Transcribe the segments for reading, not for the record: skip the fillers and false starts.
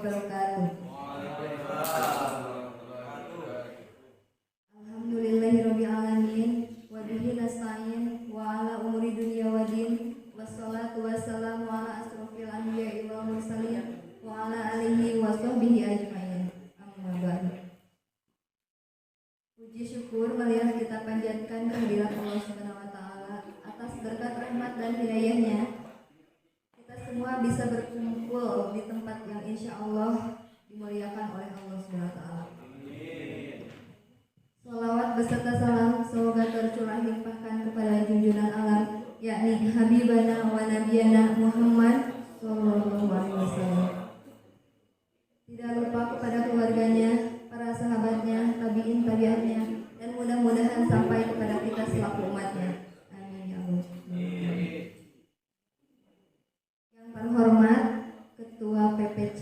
wabarakatuh. Alhamdulillahirabbil alamin wa bihi nasta'in wa ala umuri dunya waddin wassalatu wassalamu ala asrofil anbiya'i wal mursalin wa ala alihi wa sahbihi ajmain. Amma ba'du. Puji syukur marilah kita panjatkan kehadirat Allah Subhanahu wa taala atas berkat rahmat dan hidayahnya. Kita semua bisa berkumpul di tempat yang insya Allah dimuliakan oleh Allah Subhanahu wa taala. Salawat beserta salam semoga tercurah limpahkan kepada junjungan alam, yakni Habibana wa Nabiyana Muhammad sallallahu alaihi wasallam. Tidak lupa kepada keluarganya, para sahabatnya, tabiin tabiatnya, dan mudah-mudahan sampai kepada kita selaku umatnya. Amin ya Allah. Yang terhormat Ketua PPC,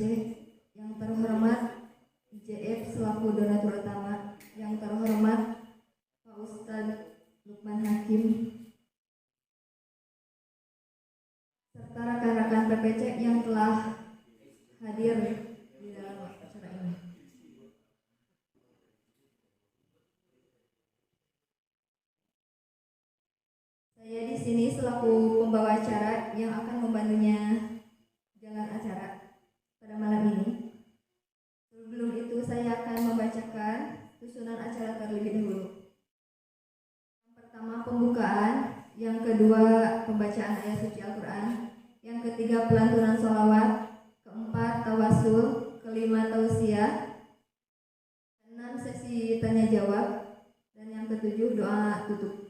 yang terhormat IJF selaku donatur utama, yang terhormat Pak Ustadz Lukman Hakim, serta rekan-rekan PPC yang telah hadir di dalam acara ini. Saya di sini selaku pembawa acara yang akan membantunya jalan acara pada malam ini. Sebelum itu saya akan membacakan susunan acara terlebih dahulu. Yang pertama pembukaan, yang kedua pembacaan ayat suci Al-Quran, yang ketiga pelantunan sholawat, keempat tawasul, kelima tausiah, keenam sesi tanya jawab, dan yang ketujuh doa tutup.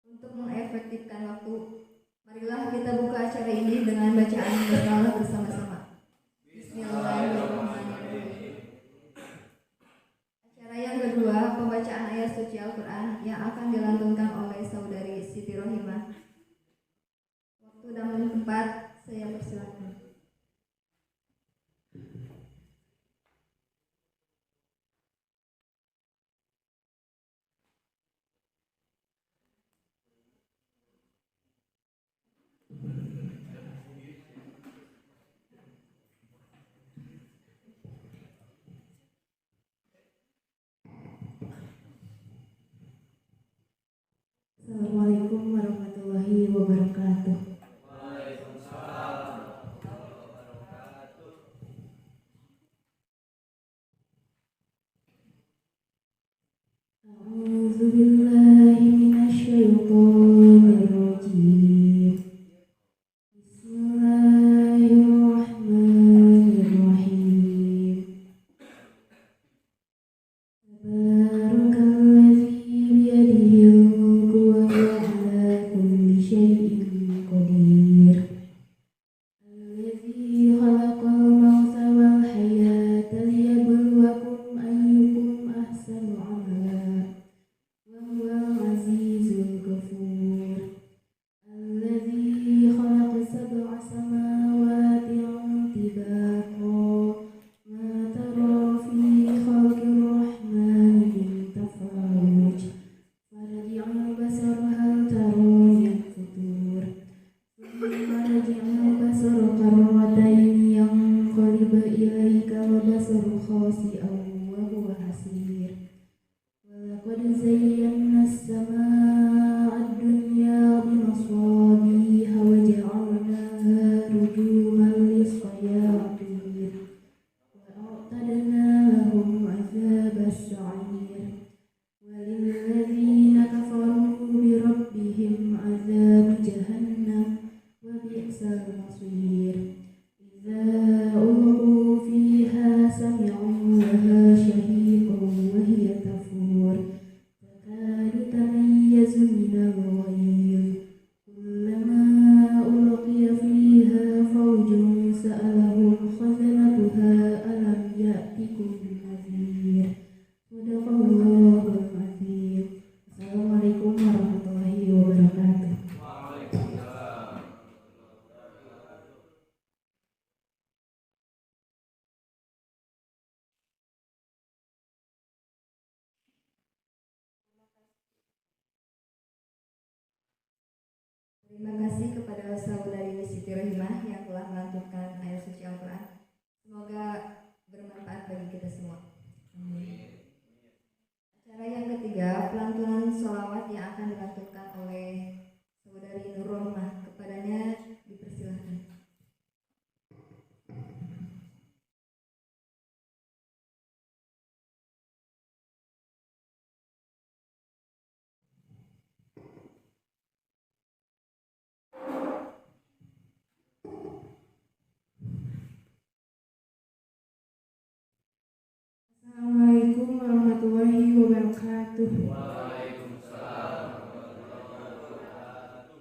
Untuk mengefektifkan waktu, marilah kita buka acara ini dengan bacaan basmalah bersama-sama. Bismillahirrahmanirrahim. Acara yang kedua, pembacaan ayat suci Al-Quran yang akan dilantunkan oleh saudari Siti Rohimah. Waktu dan tempat saya persilakan. Assalamualaikum warahmatullahi wabarakatuh. Waalaikumsalam warahmatullahi wabarakatuh. A'udzu billahi minasyaitonir rajim. Bismillahirrahmanirrahim. Tabarakalladzi biyadihil mulku wa huwa ala kulli syai'in qadir. Alladzi khalaqal mauta wal hayata liyabluwakum ayyukum ahsanu amala wa huwal azizul ghafur. Alladzi khalaqa sab'a samawatin tibaqa ma tara fi khalqir rahmani min tafawut. Farji'al basara hal tara min futur. Thumma rji'al basara karrataini yanqalib ilaika al-basaru khasi'an wa huwa hasir. Walaqad zayyana as-samaa'a ad-dunya bimasabiha wa ja'alnaha rujuman lis-shayatin wa a'tadna lahum 'adzabas sa'ir. Walilladzina kafaru birabbihim 'adzabu jahannam wa bi'sal masir. Idza ulqu fiha sami'u laha shahiqan wa hiya tafur. Takadu tamayyazu minal ghayz. Kullama ulqiya fiha fawjun sa'alahum khazanatuha alam ya'tikum nadhir. Shadaqallahul azim. Assalamualaikum warahmatullahi wabarakatuh. Waalaikumsalam. Terima kasih kepada saudari Siti Rohimah yang telah telah melantunkan ayat suci Al-Quran. Semoga bermanfaat bagi kita semua. Amin. Acara yang ketiga, pelantunan sholawat yang akan dilantunkan oleh Saudari Nur Rohmah. Kepadanya dipersilahkan. Assalamualaikum warahmatullahi wabarakatuh. Waalaikumsalam warahmatullahi wabarakatuh.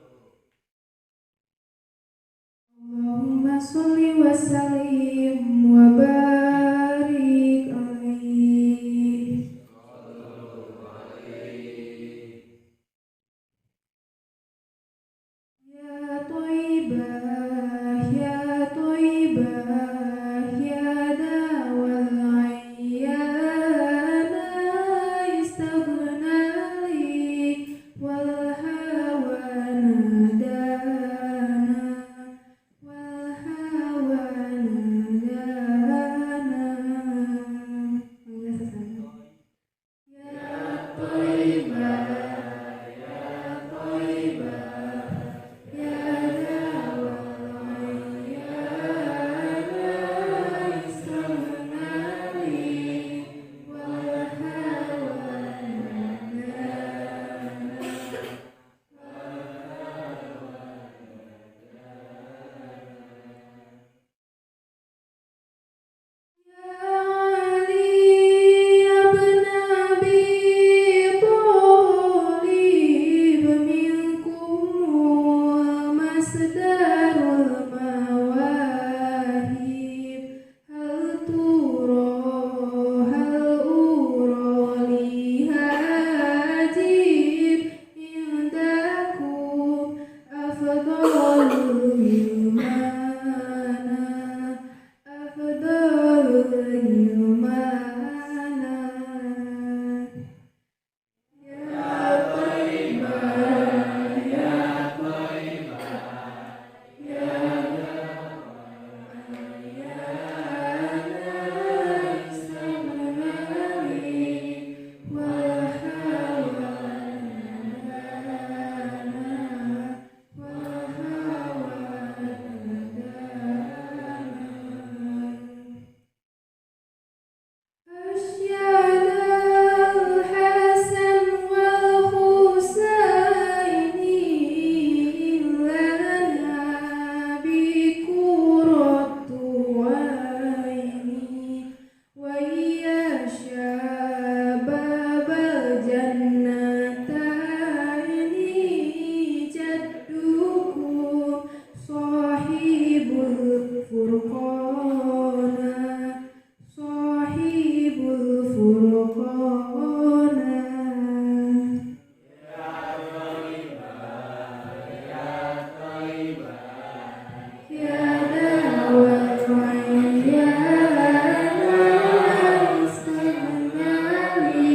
Allahumma sholli wa sallim wa barik alaihi. Ya Thaibah, ya Thaibah, ya dawal ayyana istaghnali wal hawa nadana, wal hawa nadana. Ya Thaibah, ya Thaibah, ya dawal ayyana istaghnali wal hawa nadana. Ya Ali ibn Abi Thalib minkum masdarul mawahib, hal tura hal ura li hajib indakum afdalul hilmana, afdalul hilmana. Ya Thaibah, ya Thaibah, ya ayyana istaghnali wal hawa nadana, wal hawa nadana. Asyana al-Hasan wal Husaini lana bi qurratu aini, wa ya syababal jannataini jaddukum sahibul furqana, sahibul furqana. Ya dawal ayyana istaghnali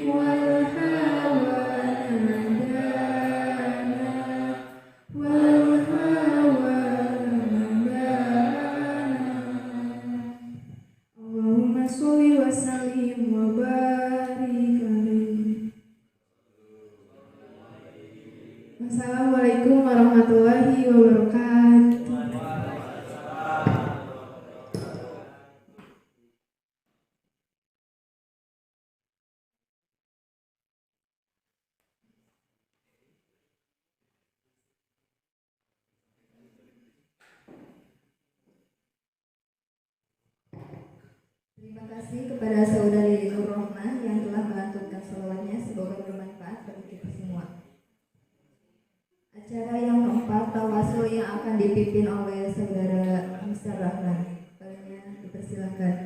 wal hawa nadana, wal hawa nadana. Allahumma sholli wa sallim wa barik alaihi. Wassalamualaikum warahmatullahi wabarakatuh. Terima kasih kepada Saudari Nur Rohmah yang telah melantunkan sholawatnya. Semoga bermanfaat bagi kita semua. Acara yang keempat, tawasul yang akan dipimpin oleh Saudara Mr. Rahman. Kepadanya dipersilakan.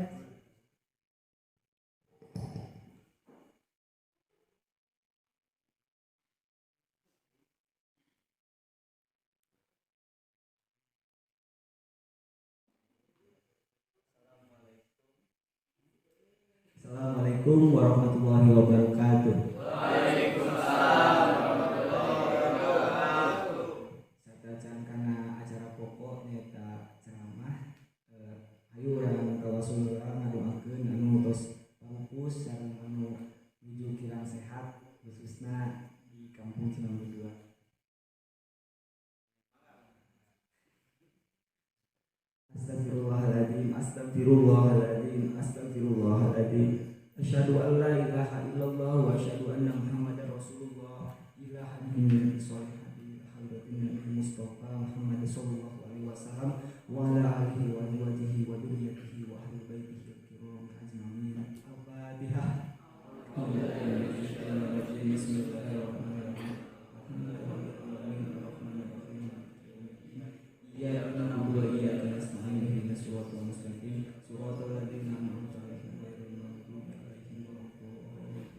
Assalamualaikum warahmatullahi wabarakatuh. Waalaikumsalam warahmatullahi wabarakatuh. Satacan kana acara pokok nyaeta Astagfirullahaladzim, astagfirullahaladzim. Asyhadu an la ilaha illallah wa asyhadu anna Muhammadar Rasulullah. Ila habibi sholihati hadratin Nabi Mustafa Muhammad sallallahu alaihi wasallam wa ala alihi wa azwajihi wa dzurriyyatihi wa ahli baitihi al-kiram ajma'in. Al-Fatihah. Bismillahirrahmanirrahim. Iyyaka na'budu wa iyyaka nasta'in ihdinas siratal mustaqim siratal ladzina an'amta 'alaihim ghairil maghdubi 'alaihim waladdallin.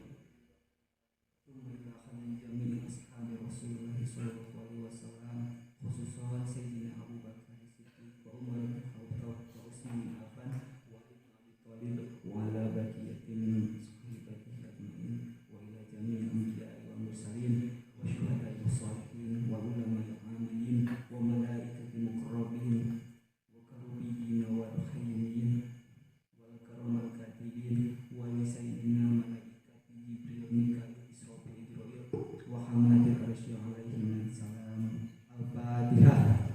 Tsumma ila jami'i ashabi Rasulillah sallallahu alaihi wasallam khususan Sayyidina Abu Bakar Siddiq wa Umar bin Khattab wa Utsman bin Affan wa Ali bin Abi Thalib wa ala baqiyatin min sahibatihi ajma'in wa ila jami'i anbiya'i wal mursalin wa syuhada'i wassalihin wa ulama'il 'amilin wa malaikatil muqarrabin wa karubiyyin wa ruhayyin wal karamal katibin wa li sayyidina malaikati Jibril Mikail Israfil Ijrail wa hamalatil arsy alaihim salam. Al-Fatihah.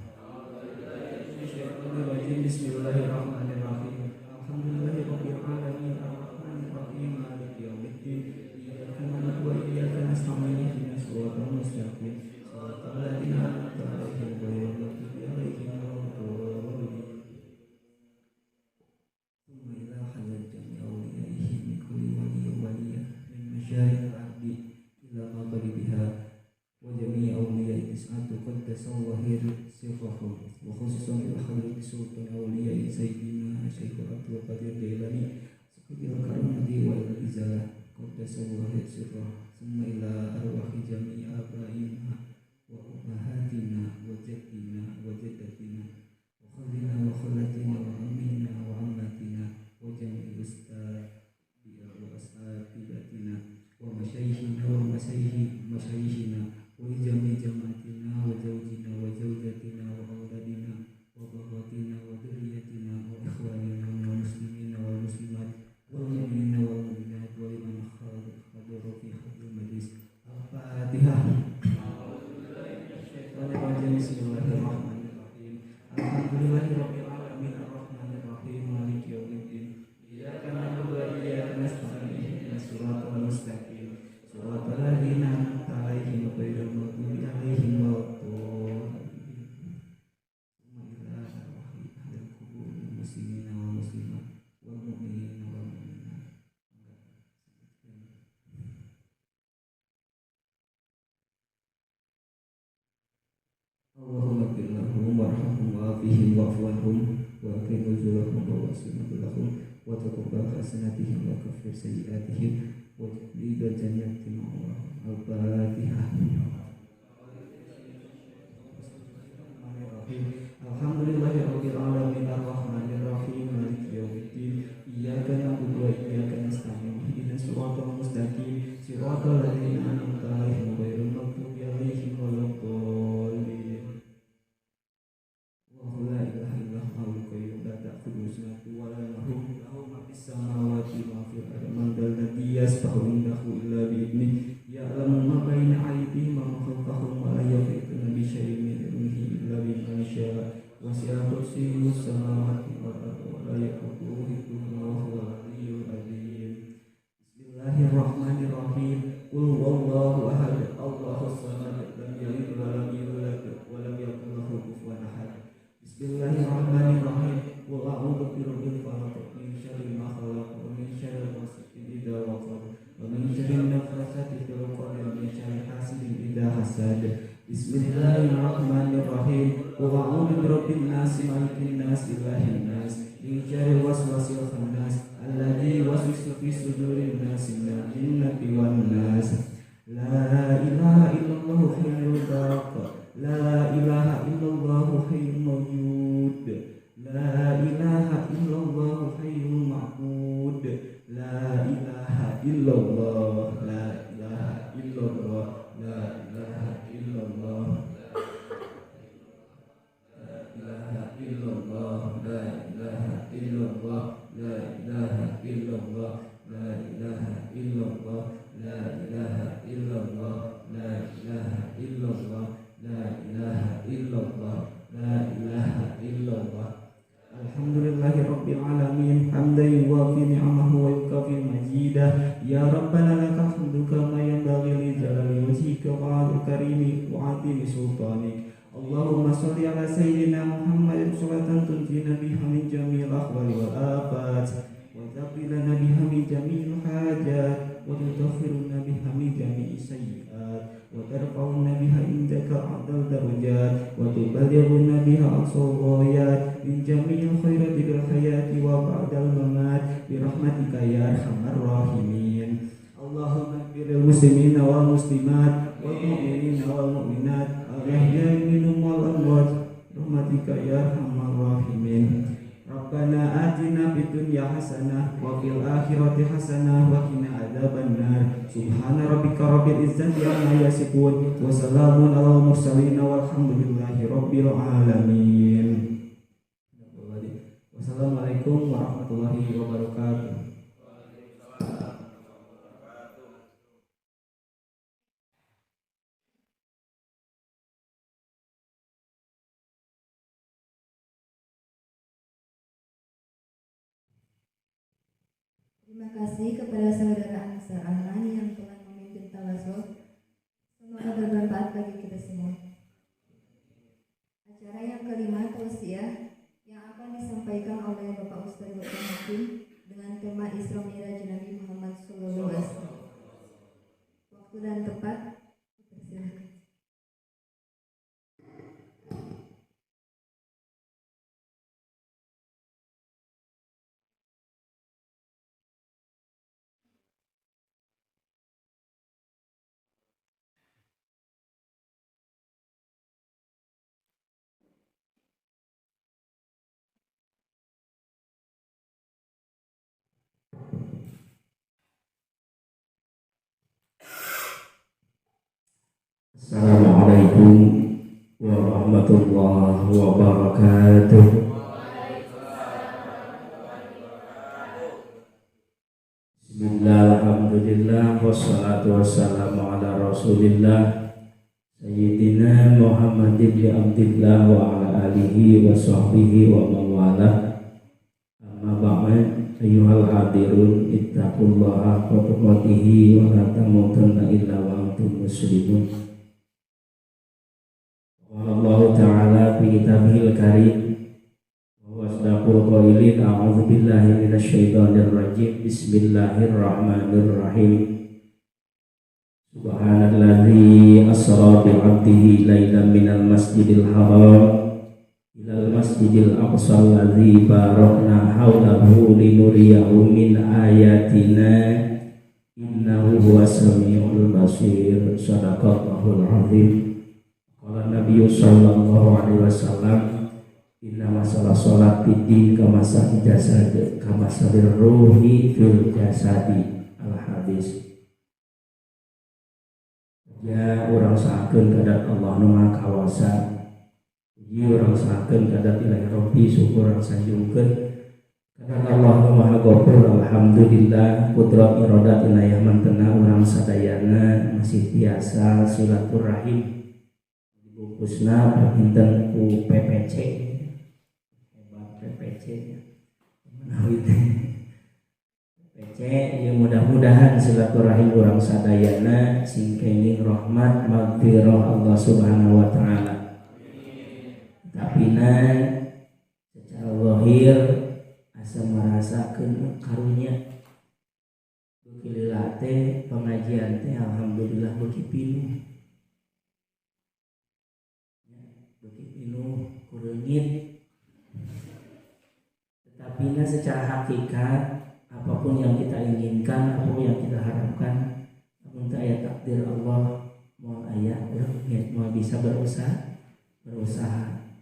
Bismillahirrahmanirrahim. Alhamdulillahirabbil alamin arrahmanir rahim maliki yaumiddin iyyaka na'budu wa iyyaka nasta'in ihdinas siratal mustaqim siratal ladzina an'amta 'alaihim ghairil maghdubi 'alaihim waladdallin. Tsumma ila hadrati jami'i awliyaihi min kulli waliyyin waliyya min masyariqil ardi ila maghribiha wa jami'i awliya'i tis'atu qaddasallahu sirrahum wa khususan ila hadrati sultan awliya'i sayyidina Syekh Abdul Qadir Jailani sahibil karamati wal izalah qaddasallahu sirrahum. Tsumma ila arwahi jami'i abaina wa ummahatina wa jaddina wa jaddatina wa khalina wa khalatina wa ammina wa ammatina wa jami'i ustadi wa asatidatina wa masyayikhina wa masyayikhina wa jami'i jamaatina wa zawjina wa zawjatina wa auladina wa bawatina wa dzurriyyatina wa ikhwanina minal muslimina wal muslimat wal mu'minina wal mu'minat wa liman hadara fi hadzal majlis. Al-Fatihah. Bismillahirrahmanirrahim. Alhamdulillahirabbil alamin arrahmanir rahim maliki yaumiddin iyyaka na'budu wa iyyaka nasta'in ihdinas siratal mustaqim siratal ladzina an'amta 'alaihim ghairil maghdubi 'alaihim waladdallin. Tsumma ila arwahi ahlil qubur minal muslimina wal muslimat wal mu'minina wal mu'minat. Allahumma ighfir lahum warhamhum wa'afihim wa'fu anhum wa akrim nuzulahum wa wasi' madlahum wa taqabbal hasanatihim wa kaffir sayyi'atihim waj'al jannati ma'wahum. Al-Fatihah. Alhamdulillahirabbil alamin arrahmanir rahim maliki yaumiddin iyyaka na'budu wa iyyaka nasta'in ihdinas siratal mustaqim siratal ladzina an'amta 'alaihim ghairil maghdubi 'alaihim waladdallin. Allahu la ilaha illa huwal qayyum la ta'khudhuhu sinatun wa la nawm lahu ma fis samawati wa ma fil ardi man dzal ladzi yashfa'u 'indahu illa bi'idhnihi ya'lamu ma baina aydihim wa ma khalfahum wa la yuhituna bi syai'in min ilmihi illa bima syaa wasi'a kursiyyuhu samawati wal arda wa la yaqutuhu hifdhuhuma wa huwal 'aliyyul 'azim. Bismillahirrahmanirrahim. Qul huwallahu ahad Allahus samad lam yalid wa lam yulad wa lam yakul lahu kufuwan ahad. Bismillahirrahmanirrahim. Qul a'udzu birabbil falaq min syarri ma khalaq wa min syarri ghasiqin idza waqab wa min syarri naffatsati fil 'uqad wa min syarri hasidin idza hasad. Bismillahirrahmanirrahim. Qul a'udzu birabbin nas malikin nas ilahin nas min syarril waswasil khannas alladzi yuwaswisu fi sudurin nas minal jinnati wan nas. La ilaha illallah hayyul baqi la ilaha illallah hayyul mawjud la ilaha illallah hayyul ma'bud la ilaha illallah la ilaha illallah la ilaha illallah la ilaha illallah la ilaha illallah la ilaha illallah la ilaha illallah la ilaha illallah la ilaha illallah la ilaha illallah la ilaha illallah. Alhamdulillahirabbil العالمين حمدا يوافي نعمه ويكافئ مزيده يا ربنا لك الحمد كما ينبغي لجلال وجهك الكريم وعظيم سلطانك. اللهم صل على سيدنا محمد صلاة تنجينا بها من جميع الأحوال والآفات، وتقضي لنا بها من جميع الحاجات، وتطهرنا بها من جميع السيئات، وترفعنا بها عندك أعلى الدرجات، وتبلغنا بها أقصى الغايات من جميع الخيرات في الحياة وبعد الممات برحمتك يا أرحم الراحمين. اللهم اغفر للمسلمين والمسلمات والمؤمنين والمؤمنات الأحياء منهم والأموات برحمتك يا أرحم الراحمين. ربنا آتنا في الدنيا حسنة وفي الآخرة حسنة وقنا عذاب النار. سبحان ربك رب العزة عما يصفون وسلام على المرسلين والحمد لله رب العالمين. Wassalamualaikum warahmatullahi wabarakatuh. Terima kasih kepada saudara Ansar Ahman yang telah memimpin tawasul. Semoga bermanfaat bagi kita semua. Acara yang kelima, tausiah, yang akan disampaikan oleh Bapak Ustadz Dr. Hakim dengan tema Isra Mi'raj Nabi Muhammad SAW. Waktu dan tempat dipersilakan. Assalamualaikum warahmatullahi wabarakatuh. Bismillah, alhamdulillah, wassalatu wassalamu ala rasulillah Sayyidina Muhammad ibn Abdillah wa ala alihi wa sahbihi wa mawalah. Amma ba'd, ayyuhal hadirun, ittaqullaha haqqa tuqatihi wa la tamutunna illa wa antum muslimun. Allah Ta'ala fi kitabihil karim wa asdaqul qailin, a'udzu billahi minasyaitonir rajim, bismillahirrahmanirrahim. Subhanalladzi asra bi 'abdihi lailan minal masjidil haram ilal masjidil aqsa alladzi barakna haulahu linuriyahu min ayatina innahu huwas samiul basir. Shadaqallahul azim. Qala Nabi sallallahu alaihi wasallam, inna masalah sholat fid kama jasad kama salir ruhi fil jasadi. Al hadis. Ya urang sakeun kadat Allah nu Maha Kawasa. Puji urang sakeun kadat Ilahi Rabbi, syukur urang sanjungkeun kadat Allah nu Maha Ghafur. Alhamdulillah kudrat iradat inayah mantena urang sadayana masih biasa silaturahim. Bungkusna panginten ku PPC. Hebat PPC. Menawi teh PPC ya, mudah-mudahan silaturahim urang sadayana sing kenging rahmat magfirah Allah Subhanahu wa taala. Tapi na secara zahir asa merasakeun karunya. Beuki lila teh pengajian teh alhamdulillah beuki pinuh. Beuki pinuh kureungit. Tetapi na secara hakikat apapun yang kita inginkan, apapun yang kita harapkan, namun teu aya takdir Allah, moal aya urang moal bisa berusaha.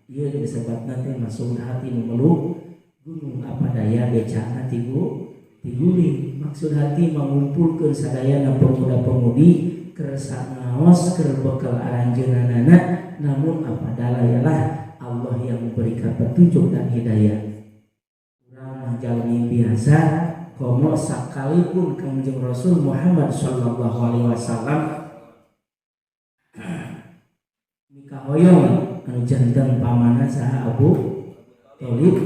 Ieu disebutna teh masuk hati nu meluk gunung apa daya becana tigu tiguling. Maksud hati mengumpulkeun sadayana pemuda-pemudi kersa ngaos keur bekal aranjeunanana, namun apa dalayalah Allah yang memberikan petunjuk dan hidayah. Urang jalmi biasa komo sakalipun Kangjeng Rasul Muhammad sallallahu alaihi wasallam mikahoyong anu janten pamana saha Abu Thalib,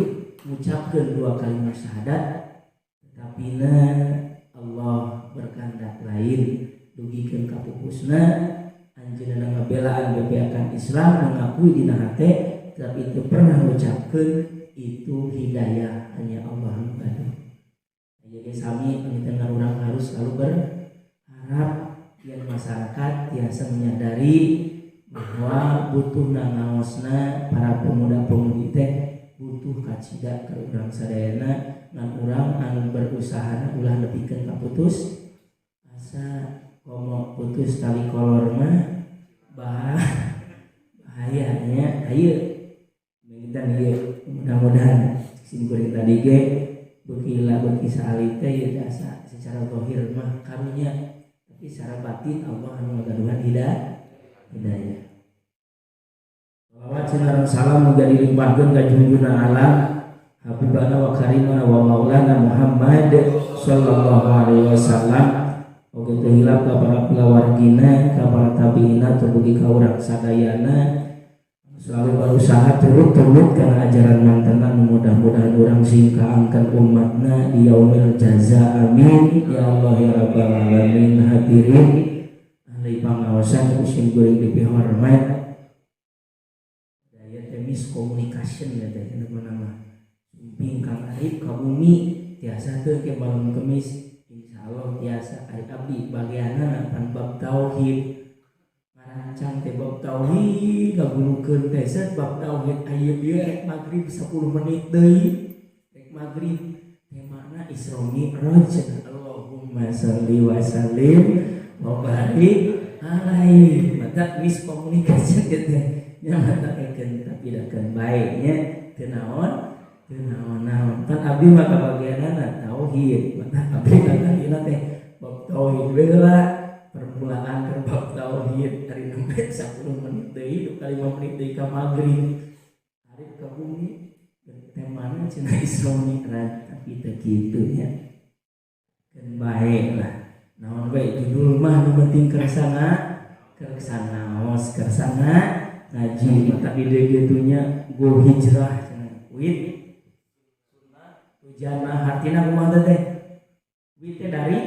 ngucapkeun dua kalimat syahadat tetapi na Allah berkehendak lain dugikeun ka pupusna anjeunna ngabelaan bebeakan Islam mengakui dina hate tapi itu pernah ngucapkeun itu hidayah hanya Allah nu gaduh. Jadi sami panginten urang harus selalu berharap yang masyarakat biasa menyadari bahwa butuh ngaosna para pemuda-pemudi teh butuh kacida ke urang sadayana ngan urang anu berusaha ulah nepikeun ka putus asa komo putus tali kolor mah bahaya nya. Ayeuna panginten ieu mudah-mudahan sim kuring tadi ge beuki la beuki saalit teh ieu asa secara zahir mah karunya tapi secara batin Allah anu ngagaduhan hidayah. Salawat sareng salam muga dilimpahkeun ka junjungan alam Habibana wa karimana wa maulana Muhammad sallallahu alaihi wasallam. Oge teu hilap ka para kulawargina, ka para tabiina teu ka urang sadayana selalu berusaha turut-turut karena ajaran mantenan mudah-mudahan urang sing kaangkeun umatna di yaumil jaza. Amin ya Allah ya rabbal alamin. Hadirin ahli pangaosan ku sim kuring dipihormat daya teh miscommunication ya teh kenapa nama sumping Kang Arif ka bumi tiasa teu ke malam kemis insyaallah tiasa ari abdi bagianna pan bab tauhid ngarancang teh bab tauhid ngagulukeun teh set bab tauhid aya bieu rek magrib 10 menit deui rek magrib temana Isra Mi'raj. Allahumma shalli wa sallim wa barik alaihi. Mata miskomunikasi gitu nya mata ekeun tapi dakeun bae nya teu naon teu naon-naon pan abdi mah kabagianana tauhid mata abdi katalina teh bab tauhid we heula permulaan keur bab tauhid ari nembe 10 menit deui 5 menit deui ka magrib ari ka bumi temana cenah Isra Mi'raj tapi teu kitu nya keun bae lah naon we judul mah nu penting kersana kersa naos kersana ngaji mata ide gitunya go hijrah cenah wit sunnah tujana hartina kumaha teh wit teh dari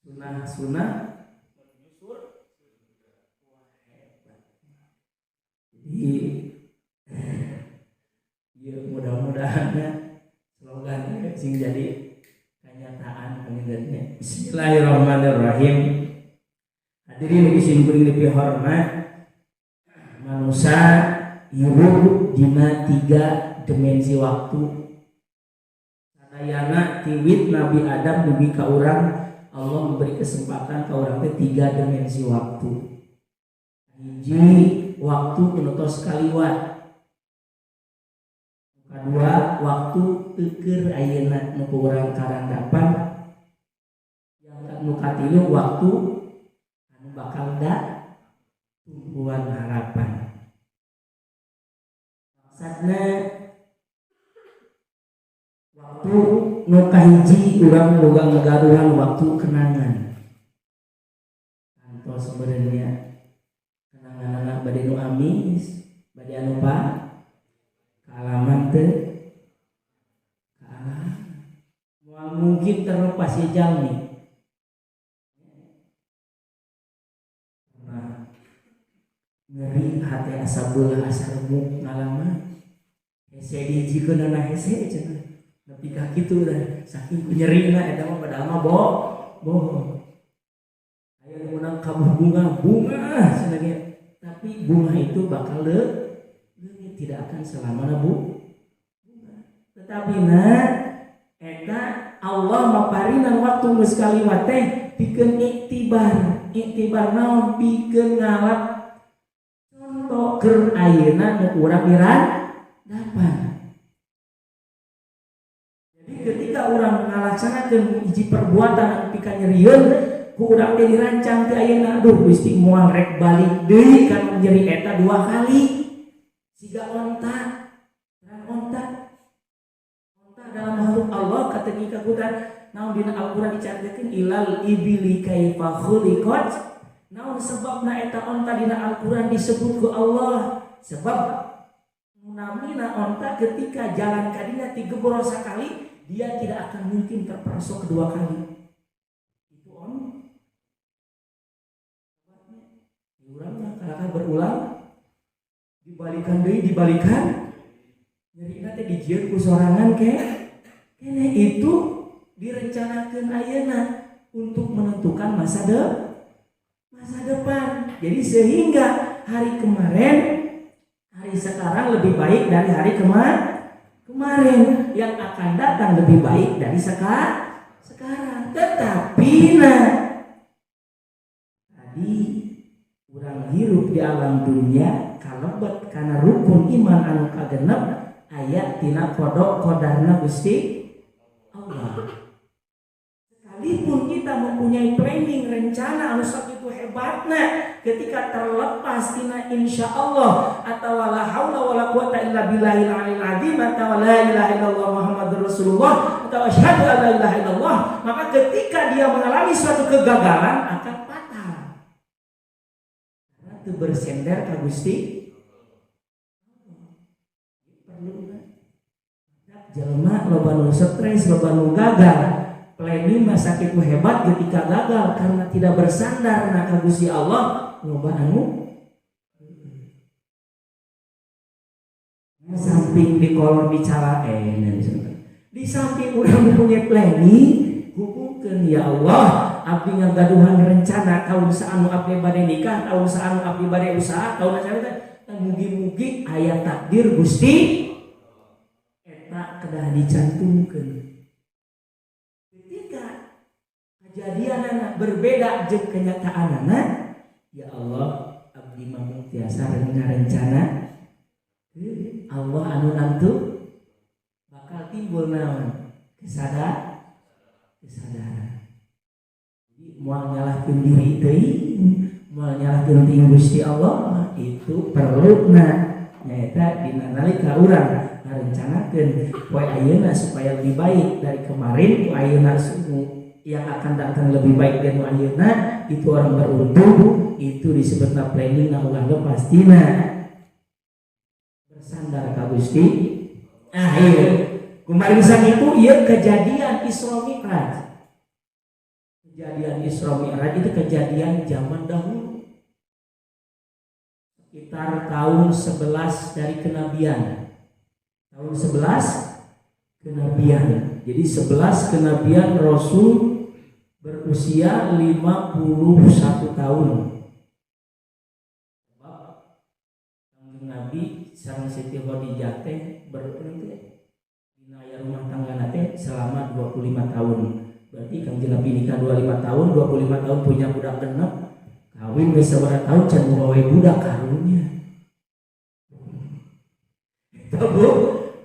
sunnah sunnah menyusul. Wah hebat. Jadi ya mudah-mudahan slogan sing jadi kenyataan pangintennya. Bismillahirrahmanirrahim. Hadirin sim kuring dipihormat, manusia hirup dina 3 dimensi waktu. Sadayana tiwit Nabi Adam dugi ka urang Allah memberi kesempatan ka urang teh 3 dimensi waktu. Hiji waktu nu tos kaliwat. Kedua waktu teukeun ayeuna nu ku urang karandapan. Yang nu katilu waktu anu bakal da tumpuan harapan. Maksudna waktu nu kahiji urang boga ngagaduhan waktu kenangan. Kantos sebenarnya kenangan anak bade nu amis, bade anu pa kaalaman teu kaalaman. Moal mungkin terlepas ya jalmi. Nah, ngeri hati asa belah asa remuk ngalaman. Hese dihijikeunana hese cenah. Nepi ka kitu dah saking nyerina eta mah padahal mah bohong. Aya nu meunang kabunga bunga cenah ge. Tapi bunga itu bakal leungit, tidak akan selamanya bu bunga. Tetapi nah eta Allah maparinan waktu geus kaliwat teh pikeun iktibar. Iktibar naon? Pikeun ngalap contoh keur ayeuna nu urang dapat. Jadi ketika orang ngalaksanakeun hiji perbuatan anu pika nyerieun ku urang teh dirancang ti ayeuna aduh Gusti moal rek balik deui kana nyeri eta 2 kali. Siga onta, terang onta. Onta adalah makhluk Allah kata ka Quran. Naon dina Al-Qur'an dicaritakeun ilal ibili kaifa khuliqat. Naon sebabna eta onta dina Al-Qur'an disebut ku Allah? Sebab Namina onta ketika jalan kadinya tigeboro sakali, dia tidak akan mungkin terperosok kedua kali. Itu on. Urangnya kalahkan berulang, dibalikan deui, dibalikan. Nyerina teh dijieun ku sorangan ke. Kene itu direncanakeun ayeuna untuk menentukan masa depan. Jadi sehingga hari kemarin, hari sekarang lebih baik dari hari kemarin, yang akan datang lebih baik dari sekarang. Tetapi nah, tadi urang hirup di alam dunia kalebet kana rukun iman anu kagenep aya tina qada qadarna Gusti Allah. Sekalipun kita mempunyai planning rencana anu sakitu hebatna, ketika terlepas tina insya Allah atau la haula wala quwata illa billahil aliyil azim atau la ilaha illallah Muhammadur Rasulullah atau asyhadu an la ilaha illallah, maka ketika dia mengalami suatu kegagalan akan fatal. Karena itu bersender ka Gusti. Perlu jelema loba nu stres, loba nu gagal. Planning masa itu hebat ketika gagal karena tidak bersandar na ka Gusti Allah, loba anu samping di kolor bicara di samping udah mempunyai planning, hubungkeun ya Allah, abdi ngagaduhan rencana tahun saanu abdi bade nikah, tahun saanu abdi bade usaha, tahun saanu mugi-mugi aya takdir Gusti eta kedah dicantumkeun. Kejadian berbeda jeung kenyataanana, ya Allah abdi mah tiasa rencana Allah anu nantu bakal timbul naon kesadaran. Jadi moal nyalahkeun diri teuing, moal nyalahkeun ti Gusti Allah, itu perluna nyaeta dina nalika urang ngarencanakeun poe ayeuna supaya lebih baik dari kemarin, poe ayeuna yang akan datang lebih baik dari ayeuna, itu orang beruntung, itu disebutna planning na urang ge pastina bersandar ka Gusti. Ah ieu kumaha sakitu ieu kejadian Isra Mi'raj. Kejadian Isra Mi'raj itu kejadian zaman dahulu. Sekitar tahun 11 dari kenabian. Tahun 11 kenabian. Jadi 11 kenabian Rasul berusia 51 tahun. Sebab Kangjeng Nabi sareng Siti Khadijah teh dina rumah tangga teh selama 25 tahun. Berarti Kangjeng Nabi nikah 25 tahun, 25 tahun punya budak genep, kawin geus sabaraha tahun can boga budak karunya. Eta Bu,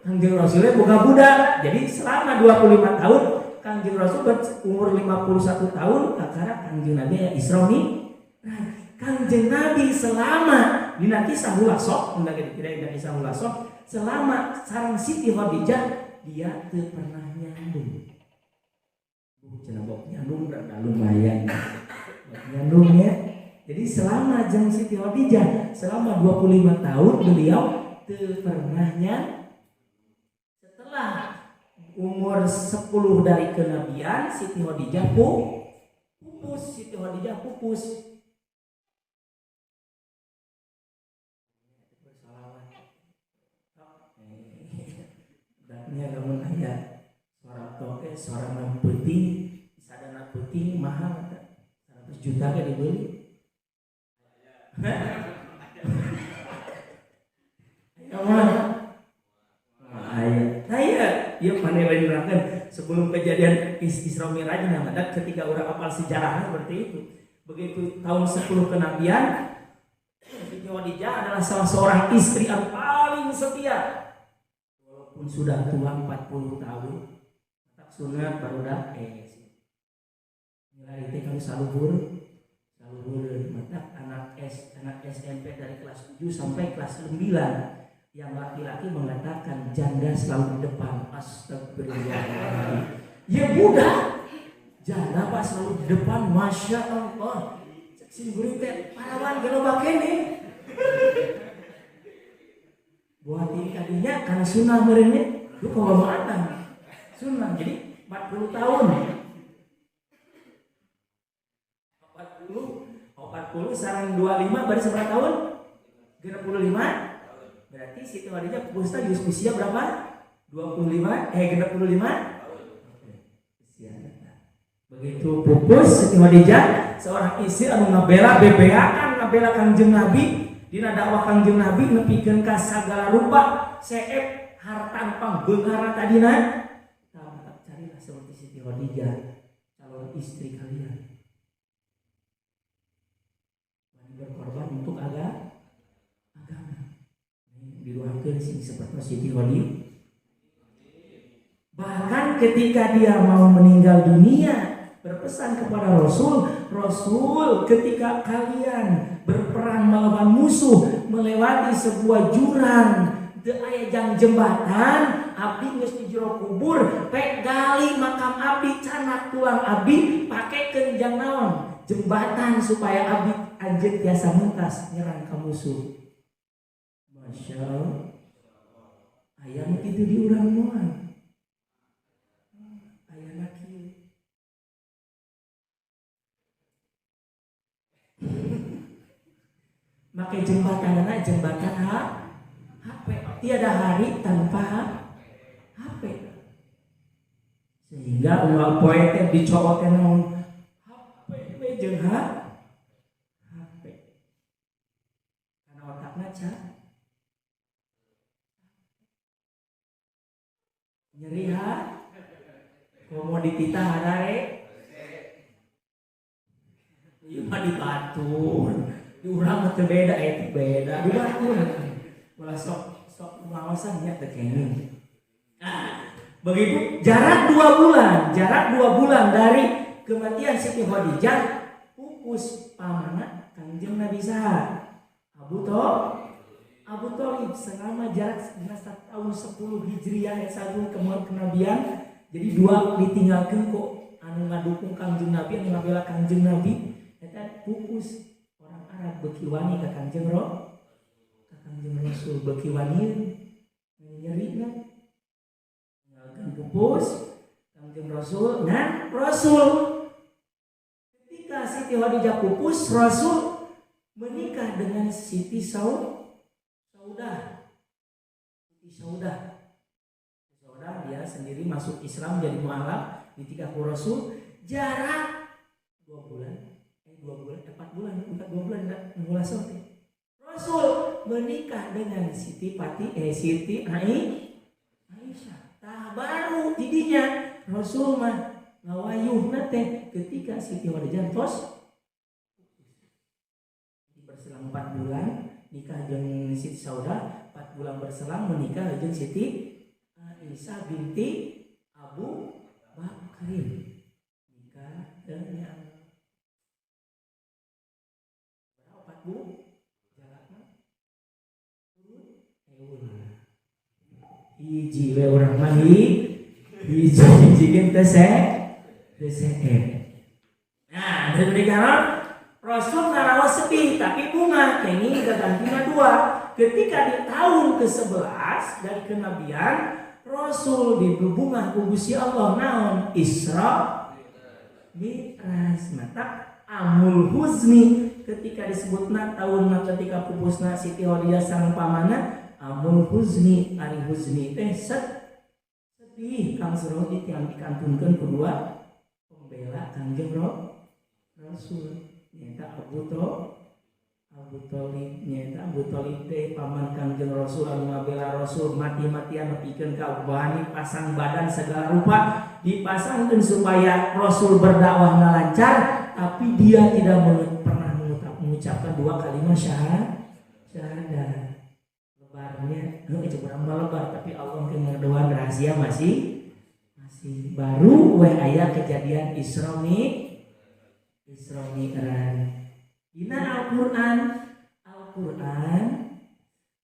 Kangjeng Rasulnya boga budak. Jadi selama 25 tahun Kangjeng Rasul berumur 51 tahun, kakara Kangjeng Nabi ya Isra Mi'raj. Kangjeng Nabi selama dina kisah hulasok, dina kisah hulasok, selama sareng Siti Khadijah dia teu pernah nyandung. Bu cenah bok nyandung rada lumayan. Bok nyandung ya. Jadi selama jeung Siti Khadijah selama 25 tahun beliau teu pernah nyandung. Setelah umur 10 dari kenabian, Siti Khadijah pupus, Siti Khadijah pupus. Bersalawat. Daknya lamun aya suara toke, suara peuting, sadana peuting mahal 100 juta ke dibeli. Aya mah. Aya. Aya. Ieu maneh lain sebelum kejadian Isra Mi'raj nah ketika orang apal sejarahnya seperti itu. Begitu tahun 10 kenabian, Siti Khadijah adalah salah seorang istri yang paling setia. Walaupun sudah tua 40 tahun, tak sunat baru dah nilai teh kami saluhur, saluhur mata anak SMP dari kelas 7 sampai kelas 9. Yang laki-laki mengatakan janda selalu di depan. Astagfirullahaladzim. Ya budak, janda pak selalu di depan. Masya Allah. Sing gurih teh parawan ge loba keneh. Buat tadinya karena sunnah meureunnya, lu kalau mana? Sunnah. Jadi 40 tahun. 40 sareng 25 berarti seberapa tahun? 65. Berarti Siti Khadijah pupusna geus usia berapa? 25 65. Usia. Begitu pupus Siti Khadijah seorang istri anu ngabela bebeakan ngabela Kangjeng Nabi dina dakwah Kangjeng Nabi nepikeun ka sagala rupa seep harta pangbeunghara tadina. Tah carilah seperti Siti Khadijah calon istri kalian. Wani berkorban untuk agama. Didoakeun sing seperti Siti Khadijah. Bahkan ketika dia mau meninggal dunia berpesan kepada Rasul, Rasul ketika kalian berperang melawan musuh melewati sebuah jurang teu aya jang jembatan, abdi geus di jero kubur, pek gali makam abdi, canak tulang abdi pakekeun jang naon? Jembatan supaya abdi anjeun tiasa mentas nyerang ka musuh. Masya Allah, aya nu kitu di urang moal. Aya kieu. Make jembatanana jembatan HP. Tiada hari tanpa HP. Sehingga unggal poe teh dicowok teh naon? HP we jeung HP. Karena otakna nyeri ha komoditi tah harare ieu mah di batur di urang mah teu beda eta beda di batur ulah sok sok ngawasan nya teu kenging. Nah, begitu jarak 2 bulan dari kematian Siti Khadijah pupus pamana Kangjeng Nabi saha Abu Thalib selama jarak tahun 10 Hijriah satu kenabian. Jadi dua ditinggalkan kok anu ngadukung Kangjeng Nabi anu ngabela Kangjeng Nabi eta pupus orang Arab beuki wani ka Kangjeng Rasul beuki wani nyerina tinggalkeun pupus Kangjeng Rasul ngan Rasul ketika Siti Khadijah pupus Rasul menikah dengan Siti Saudah. Siti Saudah dia sendiri masuk Islam jadi mualaf ditikah ku Rasul jarak 2 bulan 4 bulan bukan 2 bulan enggak Rasul menikah dengan Siti Siti Aisyah. Tah baru didinya Rasul mah ngawayuhna teh ketika Siti Khadijah tos berselang 4 bulan nikah jeung Siti Saudah, 4 bulan berselang menikah jeung Siti Aisyah binti Abu Bakrin. Nikah dengan berapa bu? Jarakna turun eulah. Hiji we urang mah hiji hiji ge teh seep. Nah, dari menikah Rasul ngaraos sedih tapi bunga kenging gagantina 2. Ketika di tahun ke-11 dari kenabian Rasul dibebungah ku Gusti Allah naon Isra Mi'raj. Mata amul huzni ketika disebutna tahun ketika pupusna Siti Khadijah sareng pamana amul huzni ari huzni teh sedih kang seru yang dikantunkeun ku dua pembela Kangjeng Rasul nyata Abu Thalib nyata Abu Thalib teh paman Kangjeng Rasul anu ngabela Rasul mati-matian nepikeun ka wani pasang badan segala rupa dipasangkeun supaya Rasul berdakwahna lancar tapi dia tidak pernah mengucapkan dua kalimat syahadat. Lebarnya heuh urang mah lebar tapi Allah keur ngadoan rahasia masih baru we aya kejadian Isra Mi'raj. Dina Al-Quran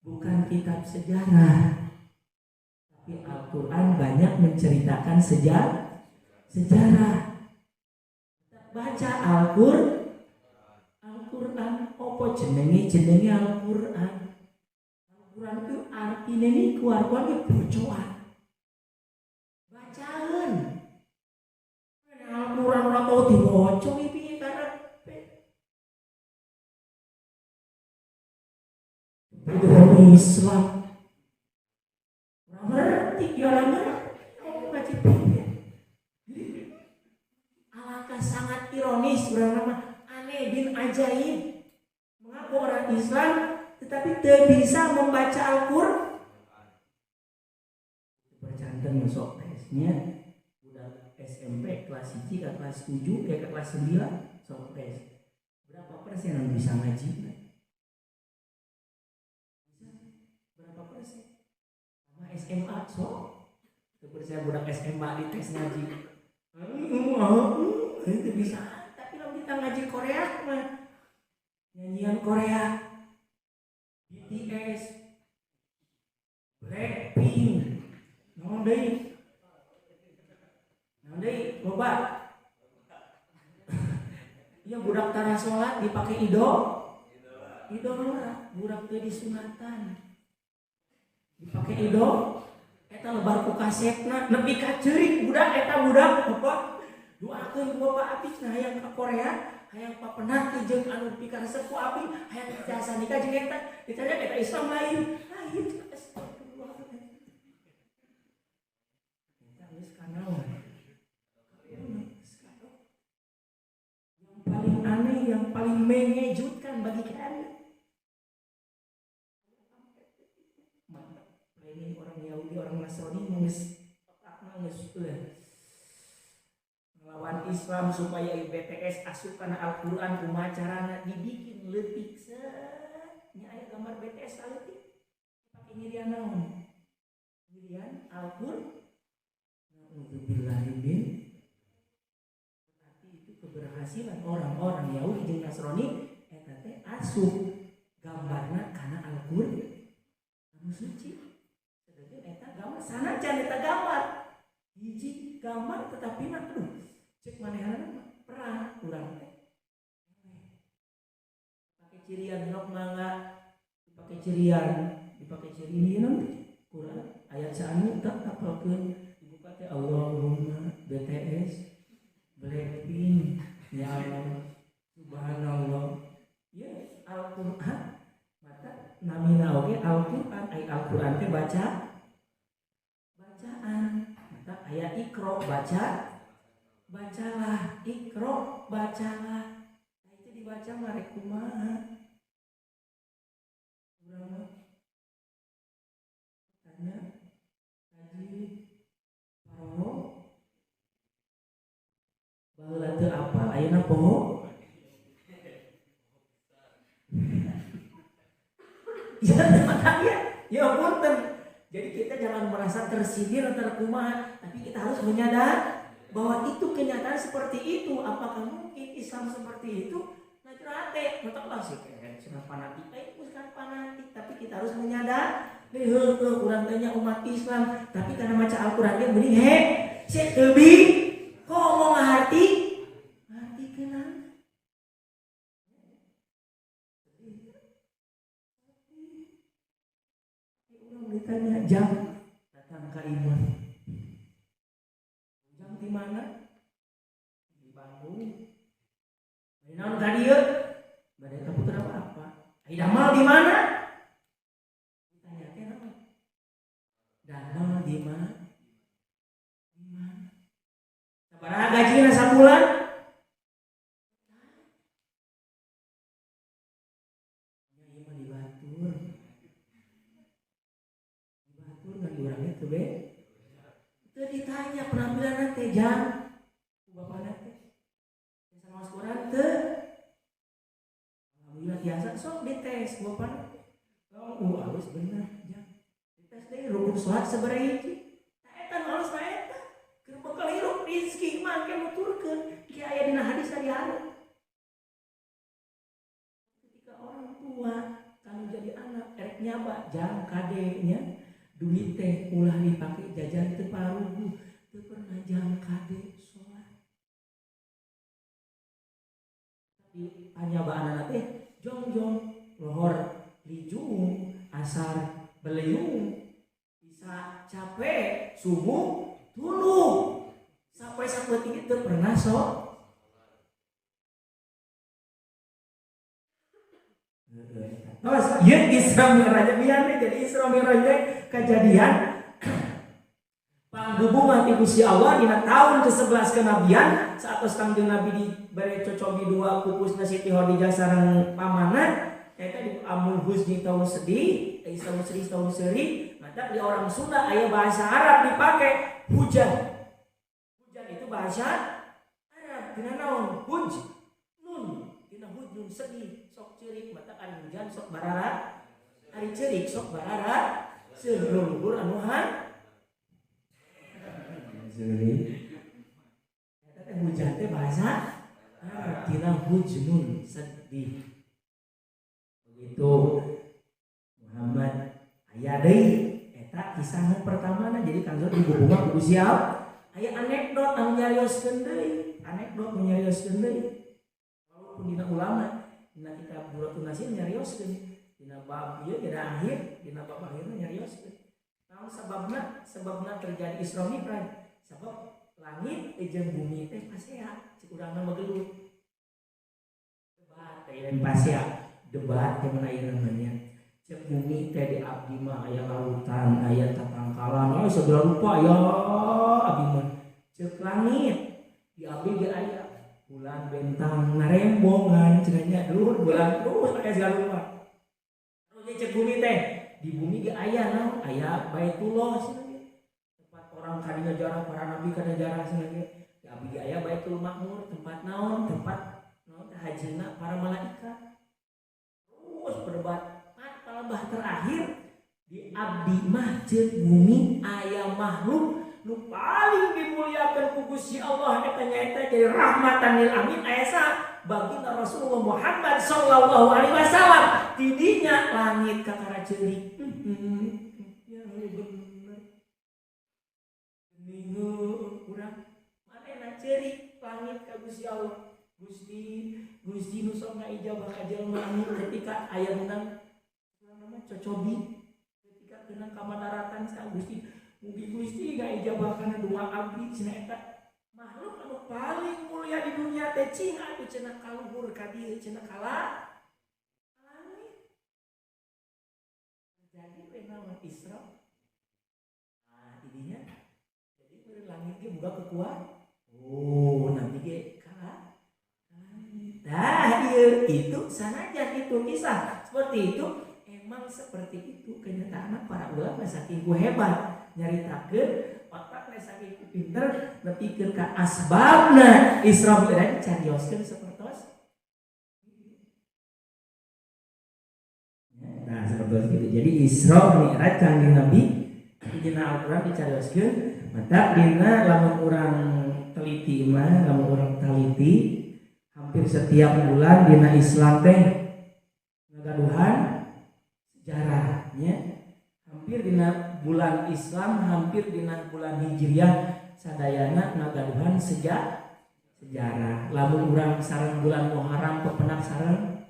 bukan kitab sejarah, tapi Al-Quran banyak menceritakan sejarah. Baca Al-Quran, opo jenenge Al-Quran. Al-Quran itu artinya ini keluar-keluar itu bocoan. Bacaan. Al-Quran ora tau diwaca piye karepe. Itu Islam. Ora ngerti ya ora ngerti. Ngaji piye. Alangkah sangat ironis bernama aneh bin ajaib. Mengaku orang Islam tetapi tidak bisa membaca Al-Qur'an. Percanten masuk tesnya udah SMP kelas 1 ke kelas 7 ke kelas 9 sok tes. Berapa persen yang bisa ngaji? Bisa berapa persen? Sama SMA sok. Seperti saya budak SMA di tes ngaji. Itu bisa. Tapi kalau kita ngaji Korea mah nyanyian Korea, BTS, Blackpink, naon deui? Naon deui loba. Iya budak tara salat dipake idola, budak teu disunatan. Dipake ido, eta lebar ku kasetna nepi ka ceurik budak eta budak bapak. Doakeun ku bapak abi cenah hayang ka Korea, hayang papenat jeung anu pikaresep ku abi, hayang jasa nikah jeung eta. Ditanya eta Islam lain. Lain astagfirullah. Eta geus kanaon. Yang paling aneh, yang paling mengejutkan bagi kami. Ini orang Yahudi, orang Nasrani geus otakna geus melawan Islam supaya BTS asup kana Al-Qur'an kumaha carana dibikin leutik set nya aya gambar BTS leutik dipake nyirian naon? Nyirian Al-Qur'an. Nauzubillahi min. Berarti itu keberhasilan orang-orang Yahudi jeung Nasrani eta teh asup gambarna kana Al-Qur'an anu suci. Sedangkan eta gambar sanajan eta gambar hiji gambar tetapi mah aduh cek manehna perang urang teh. Pakai cirian nok mangga, dipakai cirian, dipakai cirian Quran ayat saanu tak apalkeun dibuka teh Allahumma BTS Blackpink ya Allah subhanallah. Ya Al-Qur'an mata namina oge Al-Qur'an ai Al-Qur'an teh baca bacaan mata ayat Iqra baca bacalah, Iqra bacalah. Nah, itu dibaca marek kumaha? Urang mah tanya kaji poho baheula teu apal ayeuna poho. Ya makanya ya punten. Jadi kita jangan merasa tersindir atau kumaha, tapi kita harus menyadari bahwa itu kenyataan seperti itu. Apakah mungkin Islam seperti itu? Nah curhate, mentok sih kayak sudah fanatik, bukan fanatik, tapi kita harus menyadari, heuh urang teh nya umat Islam, tapi karena maca Al-Qur'an ge mending he, sieun teubi, komo ngaharti, ngartikeun. Urang ditanya jam datang ka imah. Jam di mana? Di Bandung. Bade naon ka dieu? Bade ka putra apa? Ai damal di mana? Ditanya teh naon? Damel di mana? Di mana? Sabaraha gajina sabulan? Ya ieu mah di batur. Di batur ngan di urang teh be. Teu ditanya penampilan teh jang bapana teh biasa maos Quran teu alhamdulillah biasa sok dites bapana oh alus bener jang dites deui rukun salat sabaraha hiji tah eta nu alus mah eta keur bekal hirup rezeki mah engke nuturkeun ki aya dina hadis ari hareup. Ketika orang tua kalau jadi anak erek nyaba jang kade nya duit teh ulah dipake jajan teu paruguh teu pernah jang kade salat. Tapi panyabaanana teh jongjong lohor lijung asar beliung bisa capek subuh tuluh sampai sapeting itu pernah sok. Terus ieu Isra Mi'raj bieu jadi Isra Mi'raj kejadian panghubungan ti Gusti Allah dina tahun ke-11 kenabian saatos Kangjeng Nabi dibere cocobi dua pupusna Siti Khadijah sareng pamanna eta di Amul Huzni tahun sedih, tahun sedih tahun seri, maka di orang Sunda aya bahasa Arab dipakai hujan. Hujan itu bahasa Arab dina naon? Huj nun, dina hujnun sedih, sok ceurik mata ari hujan sok barara, ari ceurik sok barara, seueur luhur anu han. Seueur. Eta teh hujan teh bahasa Arab dina hujnun sedih. Begitu Muhammad aya deui eta kisah nu pertamana jadi Kang Zul dihubungan ku Gusti Allah aya anekdot anu nyarioskeun deui anekdot nu nyarioskeun deui walaupun dina ulama dina kitab Duratun Nasir nyarioskeun dina bab ieu dina akhir dina bab akhirna nyarioskeun naon sababna sababna terjadi Isra Mi'raj sabab langit jeung bumi teh pasea cik urangna mah gelut debat teh lain pasea debat gimana ya namanya cek bumi teh di abdi mah aya lautan aya tatangkalan oh segala rupa ya abdi mah cek langit di abdi ge aya bulan bentang narembongan cenah luhur bulan terus aya segala rupa terus cek bumi teh di bumi ge aya naon aya Baitullah cenah tempat orang kadinya jarah para nabi kana jarah cenah ge di abdi ge aya Baitul Makmur tempat naon tempat naon hajina para malaikat. Terus berdebat palebah terakhir di abdi mah ceuk bumi aya makhluk nu paling dimuliakan ku Gusti Allah eta nyaeta jadi rahmatan lil alamin aya saha baginda Rasulullah Muhammad sallallahu alaihi wasallam tidinya langit kakara ceurik ya bener geuning urang manehna ceurik langit ka Gusti Allah Gusti Gusti nu sok ngaijabah ka jelema anu ketika aya menang nama cocobi ketika kena kamadaratan sa Gusti mugi Gusti ngaijabah kana doa abdi cenah eta makhluk anu paling mulia di dunia teh cing atuh cenah kaluhur ka dieu cenah kala langit jadi we naon Isra nah didinya jadi meureun langit ge boga kekuatan oh nabi ge kala. Nah, iya, itu sanajan itu kisah seperti itu emang seperti itu kenyataan para ulama saking ku hebat nyaritakeun otakna saking ku pinter nepikeun ka asbabna Isra Mi'raj carioskeun sapertos. Nah, sapertos gitu. Jadi Isra Mi'raj Kangjeng Nabi dina Al-Qur'an dicarioskeun mata dina lamun urang teliti mah lamun urang taliti hampir setiap bulan dina Islam teh ngagaduhan sejarahnya hampir dina bulan Islam hampir dina bulan Hijriah sadayana ngagaduhan sejarah lamun urang sareng bulan Muharram pepenak sareng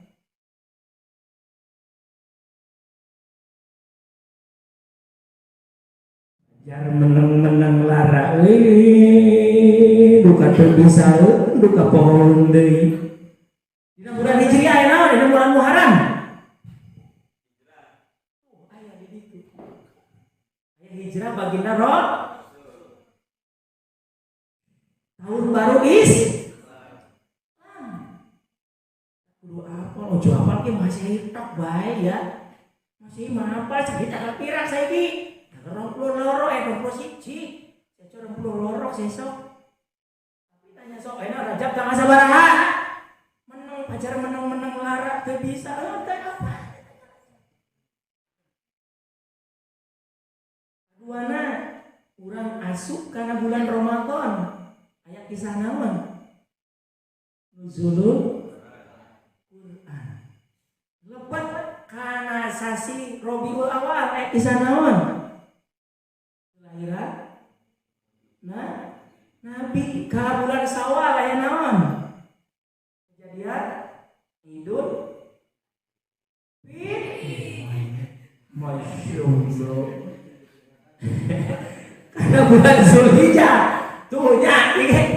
jar meneng-meneng lara euy duka teu bisa duka pohon deui dina bulan Hijriah aya naon dina bulan Muharram oh aya di ditu aya hijrah baginda roh tahun baru Islam kudu apal ojo apal ki masih tok bae ya masih mah apal saiki tanggal pirang saiki 22 21 sesuk 22 sesuk tapi tanya sok enak Rajab tanggal sabaraha meneng pacar meneng-meneng lara teu bisa teh apa duana urang asup kana bulan Ramadan aya kisah naon nuzulul Quran lepat kana sasi Rabiul Awal aya kisah naon kelahiran nah Nabi ka bulan Syawal aya naon kejadian Idul Fitri. Masya Allah. Karena bulan Zulhijjah tuh nya ingat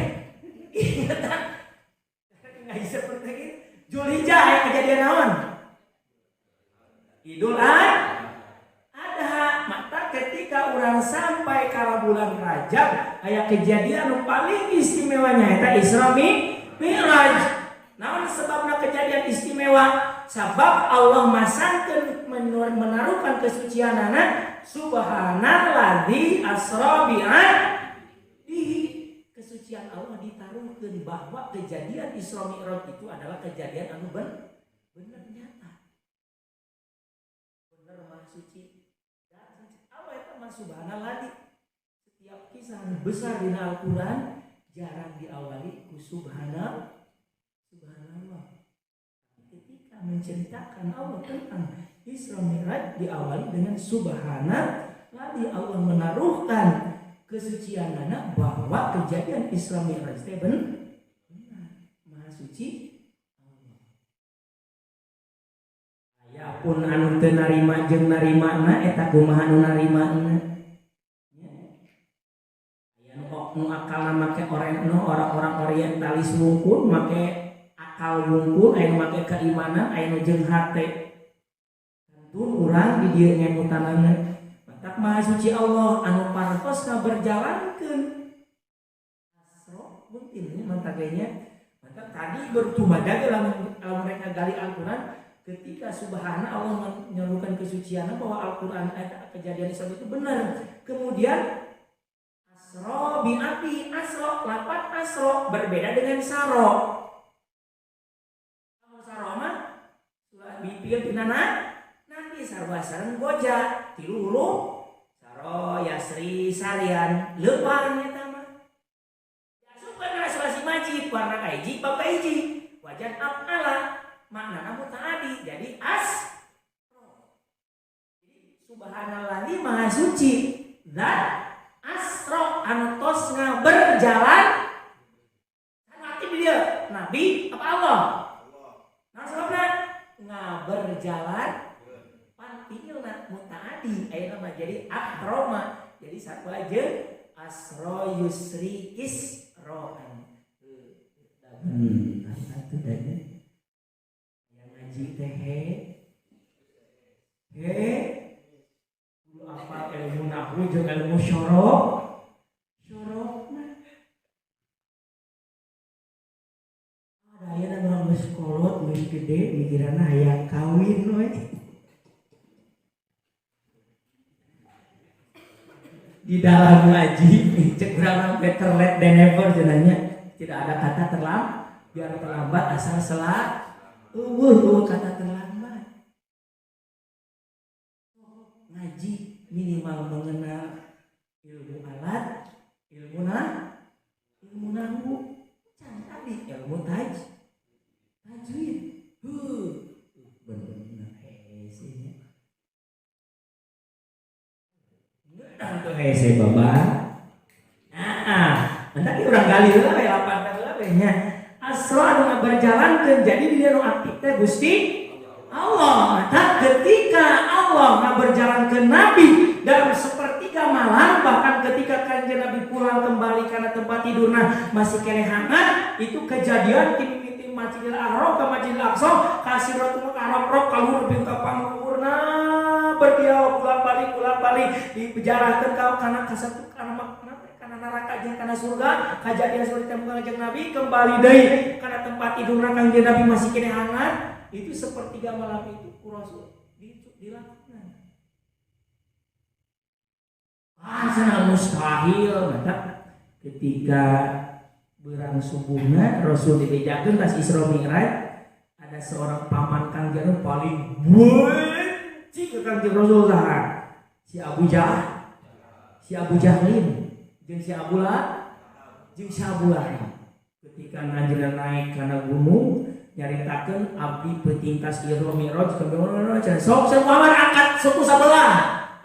nggak seperti ini. Zulhijjah yang kejadian naon? Idul Adha. Maka ketika orang sampai ke bulan Rajab aya kejadian nu paling istimewanya eta Isra Mi'raj. Naon sebabna kejadian istimewa? Sabab Allah masangkeun menaruhkan kesucianana subhanalladzi asra bi'abdihi. Kesucian Allah ditaruhkeun bahwa kejadian Isra Mi'raj itu adalah kejadian anu bener nyata. Bener mah suci. Allah eta mah subhanalladzi. Setiap kisah besar di Al-Qur'an jarang diawali ku subhanallah. Ketika menceritakan Allah tentang Isra Mi'raj diawali dengan subhanallah, Allah menaruhkan kesucianana bahwa kejadian Isra Mi'raj itu benar, maha suci Allah. Aya pun anu teu narima jeung narimana eta kumaha nu narimana. Aya nu akalna make orang-orang orientalis wungkul make akal wungkul, aya nu make keimanan, aya nu jeung hate. Tentu urang di dieu ngemutanana. Matak maha suci Allah anu parantos ngaberjalankeun. Asra mungkin nya mantaknya. Matak tadi bertumada ge lamun mereka gali Al-Qur'an ketika subhana Allah menyerukan kesucianna bahwa Al-Qur'an kejadian Isra itu benar. Kemudian asra bi'ati, asra lapat asra berbeda dengan saro. Kalau saro mah bipil tinana nanti sarwa sareng goja tilu huruf saro yasri sarian leumpang eta mah. Diasupkeun kana sulasi majid warna kahiji bab kahiji wajan af'ala maknana mutaadi jadi as. Jadi subhanallah maha suci zat asra anu tos ngaberjalan kan aktif dia nabi apa Allah? Nah sebabna ngaberjalan pantilna mutaadi ayeuna mah jadi akroma jadi sarua jeung asra yusri isroan. Atuh da yang ngaji teh he kudu apal ilmu nahwu jeung ilmu syorof. Syorofna ada ayeuna nu geus kolot geus gede mikiranna hayang kawin we. Di dalam ngaji cek urang better late than never cenanya tidak ada kata terlambat, biar terlambat asal selak eueuh kata terlambat. Ngaji minimal mengenal ilmu alat, ilmu nahwu, can tadi ilmu tajwid. Bener hese nya. Teu hese baba. Nah, tadi urang gali heula we lapan heula we nya. Asra anu ngaberjalankeun jadi dia nu aktif teh Gusti Allah. Maka ketika Allah ngaberjalankeun Nabi dalam sepertiga malam, bahkan ketika kanjeng Nabi pulang kembali karena tempat tidurna masih keneh hangat, itu kejadian timiti Masjidil Haram ke Masjidil Aqsa, ka Sidratul Muntaha ka luhur bintang ka pangluhurna berdialog bolak-balik dipenjarakeun ka kana kasatu kana kana neraka jeung kana surga, kajadian seperti temukan kanjeng Nabi kembali deui kana tempat tidurna kanjeng Nabi masih keneh hangat, itu sepertiga malam itu ku Rasul dilakukan. Ah, mustahil. Maka ketika berang subuhna Rasul dibejakeun pas Isra Mi'raj, ada seorang paman Kangjeng paling benci ke Kangjeng Rasul saha? Si Abu Jahal, si Abu Jahlin, jeung si Abu Lahab, jeung si Abu Lahab. Ketika anjeunna naik kana gunung nyaritakeun abdi peuting tas Isra Mi'raj sok sok Muhammad angkat suku sabelah,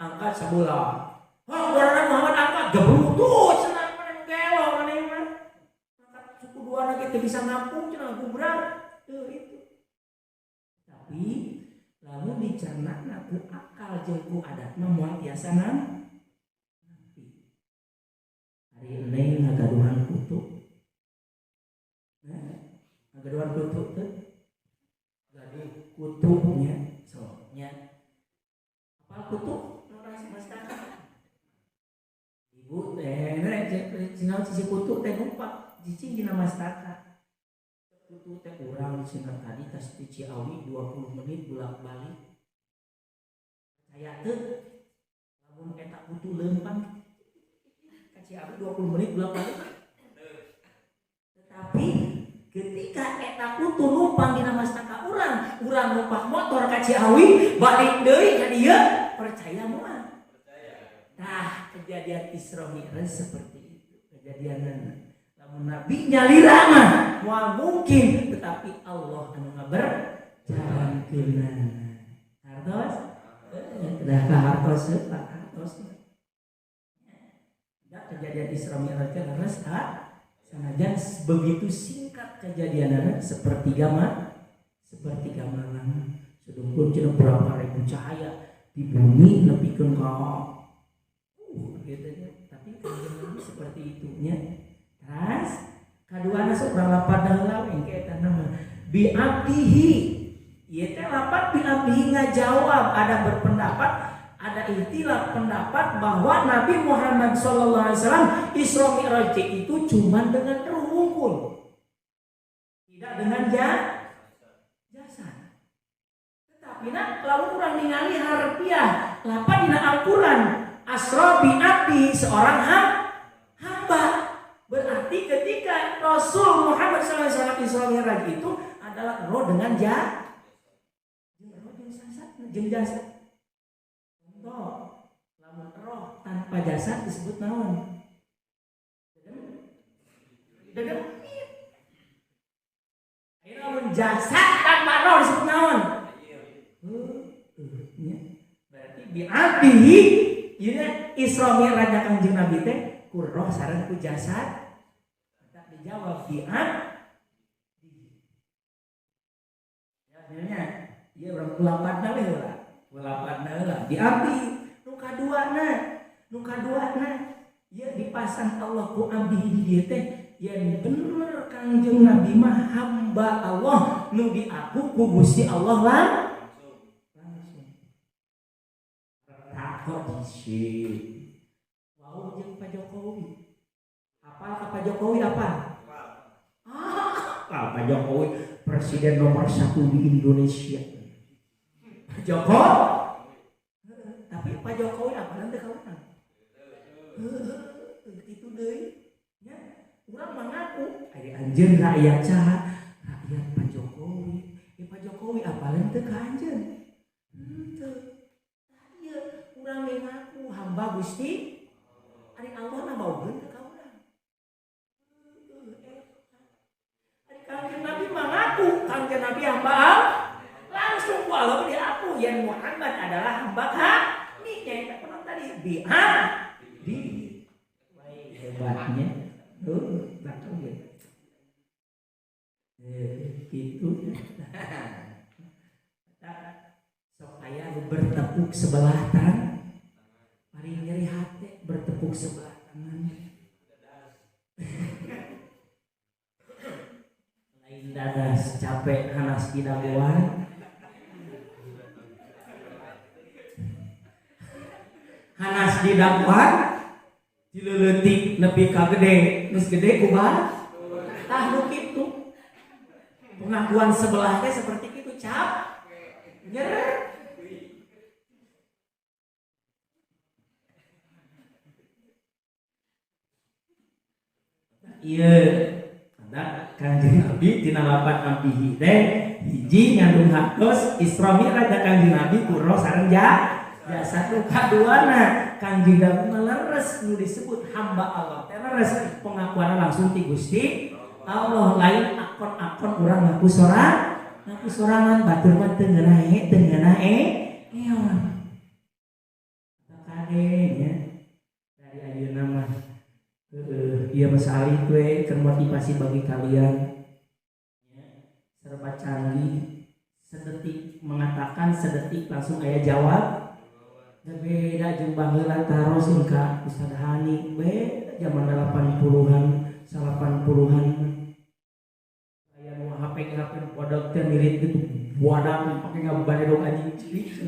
angkat sabelah. Oh, barang Muhammad angkat gebrutut cenah mana gelo maneh mah. Angkat suku dua lagi teu bisa ngampung cenah gubrak. Tuh itu. Tapi lamun dicanakna ku akal akal jeung ku adat mah moal tiasa nampi. Ari neng ngagaduhan kutu. Nah, ngagaduhan kutu teh gaduh kutunya so nya. Apa kutu? Ibu teh cenah sisi kutu teh numpak cicing dina mastaka. Kutu teh urang cenah tadi tas ti Ciawi 20 menit bolak-balik. Percaya teu lamun eta kutu leumpang ka Ciawi 20 menit bolak-balik. Tetapi ketika eta kutu numpang dina mastaka urang, urang numpak motor ka Ciawi balik deui ka dieu, percaya moal? Nah, kejadian Isra Mi'raj seperti itu kejadianna. Lamun Nabi nyalira mah moal mungkin, tetapi Allah anu ngaberjalankeunana. Hartos? Dah ka hartos Pak hartos. Da kejadian Isra Mi'raj teh leres ha? Sanajan begitu singkat kejadianna sepertiga malam. Sedungkun cenah berapa ribu cahaya di bumi nepikeun ka gitu nya. Tapi kanjeng Nabi seperti itunya. Terus kaduana sok urang lapad heula we engke eta nama bi abdihi. Ieu teh lapad bi abdihi ngajawab, ada berpendapat, ada ikhtilaf pendapat bahwa Nabi Muhammad sallallahu alaihi wasallam Isra Mi'raj itu cuma dengan ruh wungkul. Tidak dengan jasa. Tetapi nah lamun urang ningali harfiah lapad dina Al-Qur'an Asra bi abdi seorang hamba. Berarti ketika Rasul Muhammad SAW Isra Mi'raj itu adalah roh dengan jasa. Contoh, lamun roh tanpa jasa disebut naon? Dedemit. Ayeuna lamun jasa tanpa roh disebut naon? Berarti bi abdihi ieu Isra Mi'raj Kanjeng Nabi teh ku roh sareng ku jasad. Tak dijawab bi abdi. Ya nya ieu urang kulapadna we heula. Kulapadna heula bi abdi. Nu kaduana, nu kaduana ieu dipasang Allah ku abdi di dieu teh yen bener Kanjeng Nabi mah hamba Allah nu diaku ku Gusti Allah lah. Kok disi wow jeung Pak Jokowi apal ka Pak Jokowi apa? Ah, Pak Jokowi presiden nomor 1 di Indonesia. Pak Jokowi, tapi Pak Jokowi apalan teh ka urang? Heuh, kitu deui nya. Urang mah ngaku ari anjeun rakyat saha? Rakyat Pak Jokowi. Ya Pak Jokowi apalan teh ka anjeun? Henteu. Urang ngaku hamba Gusti ari Allah mah baugeun ka urang. Ari Kanjeng Nabi mah ngaku Kanjeng Nabi hamba Allah. Langsung ku Allah diaku yen Muhammad adalah hamba kami nya eta kunaon tadi bi abdi. Hebatnya. Heuh, langsung ge. Kitu. Sok aya nu bertepuk sebelah tangan. Paling nyeri hati bertepuk sebelah tangan. Lain dadas capek hanas didagoan. Hanas didagoan dileuletik nepi ka gede, geus gede kumaha? Tah nu kitu. Pengakuan sebelah teh seperti itu cap. Nyer. Iya, ada Kanjeng Nabi tina lapan abdihi teh hiji ngandung hartos Isra Mi'raj Kanjeng Nabi ku roh sareng jasa. Nu kaduana Kanjeng Nabi maleres nu disebut hamba Allah teh leres pengakuan langsung ti Gusti Allah, lain akon-akon urang ngaku sorang ngaku sorangan batur mah teu ngeunah teu ngeunah eon. Kade nya dari ayeuna mah ieu masalah itu termotivasi bagi kalian ya, serba canggih, sedetik mengatakan sedetik langsung aya jawab. Da beda jeung baheula taros ka Ustaz Hani beda zaman 80-an 80-an aya nu HP HP bodak teh nirit gitu bodak pake ngabaredog anjing cilik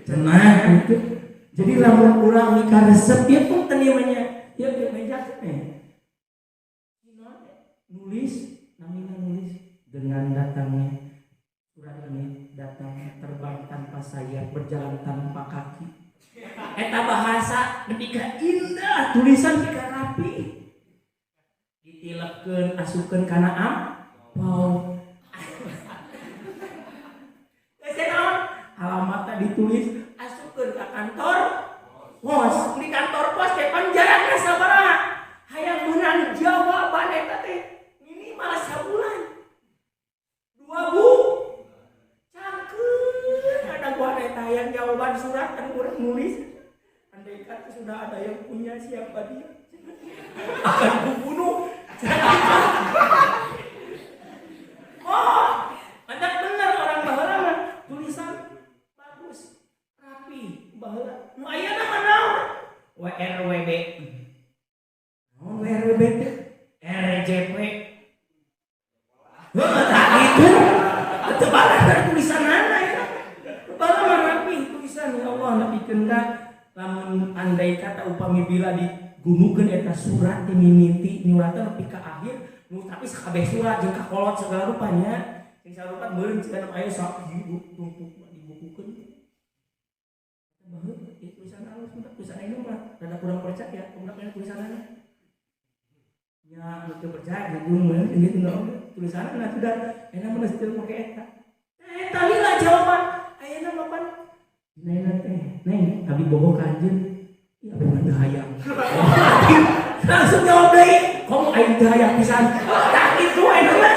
cenah gitu. Jadi lamun urang nikah resep ieu pun teu nya ieu ge meja teh nulis namina nulis dengan datangnya surat ini datang terbang tanpa sayap berjalan tanpa kaki eta bahasa ketika indah tulisan ketika rapi ditilepkeun asupkeun kana ampau geus naon alamatna ditulis asupkeun ka kantor pos di kantor pos teh pan jarakna sabaraha hayang meunang jawaban eta teh minimal sabulan 2 bu cangkeun ada gua eta hayang jawaban surat kan urang nulis andai kata sudah ada yang punya siapa dia akan kubunuh. Oh, mantap bener orang baheula mah tulisan bagus rapi baheula nu ayeuna mah naon WRWB naon WRWB teh RJP heuh tah kitu teu balas tulisanana ya baheula mah rapi tulisan ya Allah nepikeun ka lamun andai kata upami bila digunukeun eta surat ti mimiti nyuratna nepi ka akhir nu tapi sakabeh surat jeung kakolot segala rupanya jeung sarupa meureun cenah aya sakieu tumpuk dibukukeun baheula ieu tulisan alus budak tulisan ayeuna mah rada kurang percaya budak aya tulisanana nya nu teu percaya gitu meureun gitu naon tulisanana sudah enak mah geus make eta eta lila jawaban ayeuna mah pan neng teh neng abi bogoh ka anjeun ieu abi mah teu hayang langsung jawab deui komo aing teu hayang pisan tah kitu ayeuna mah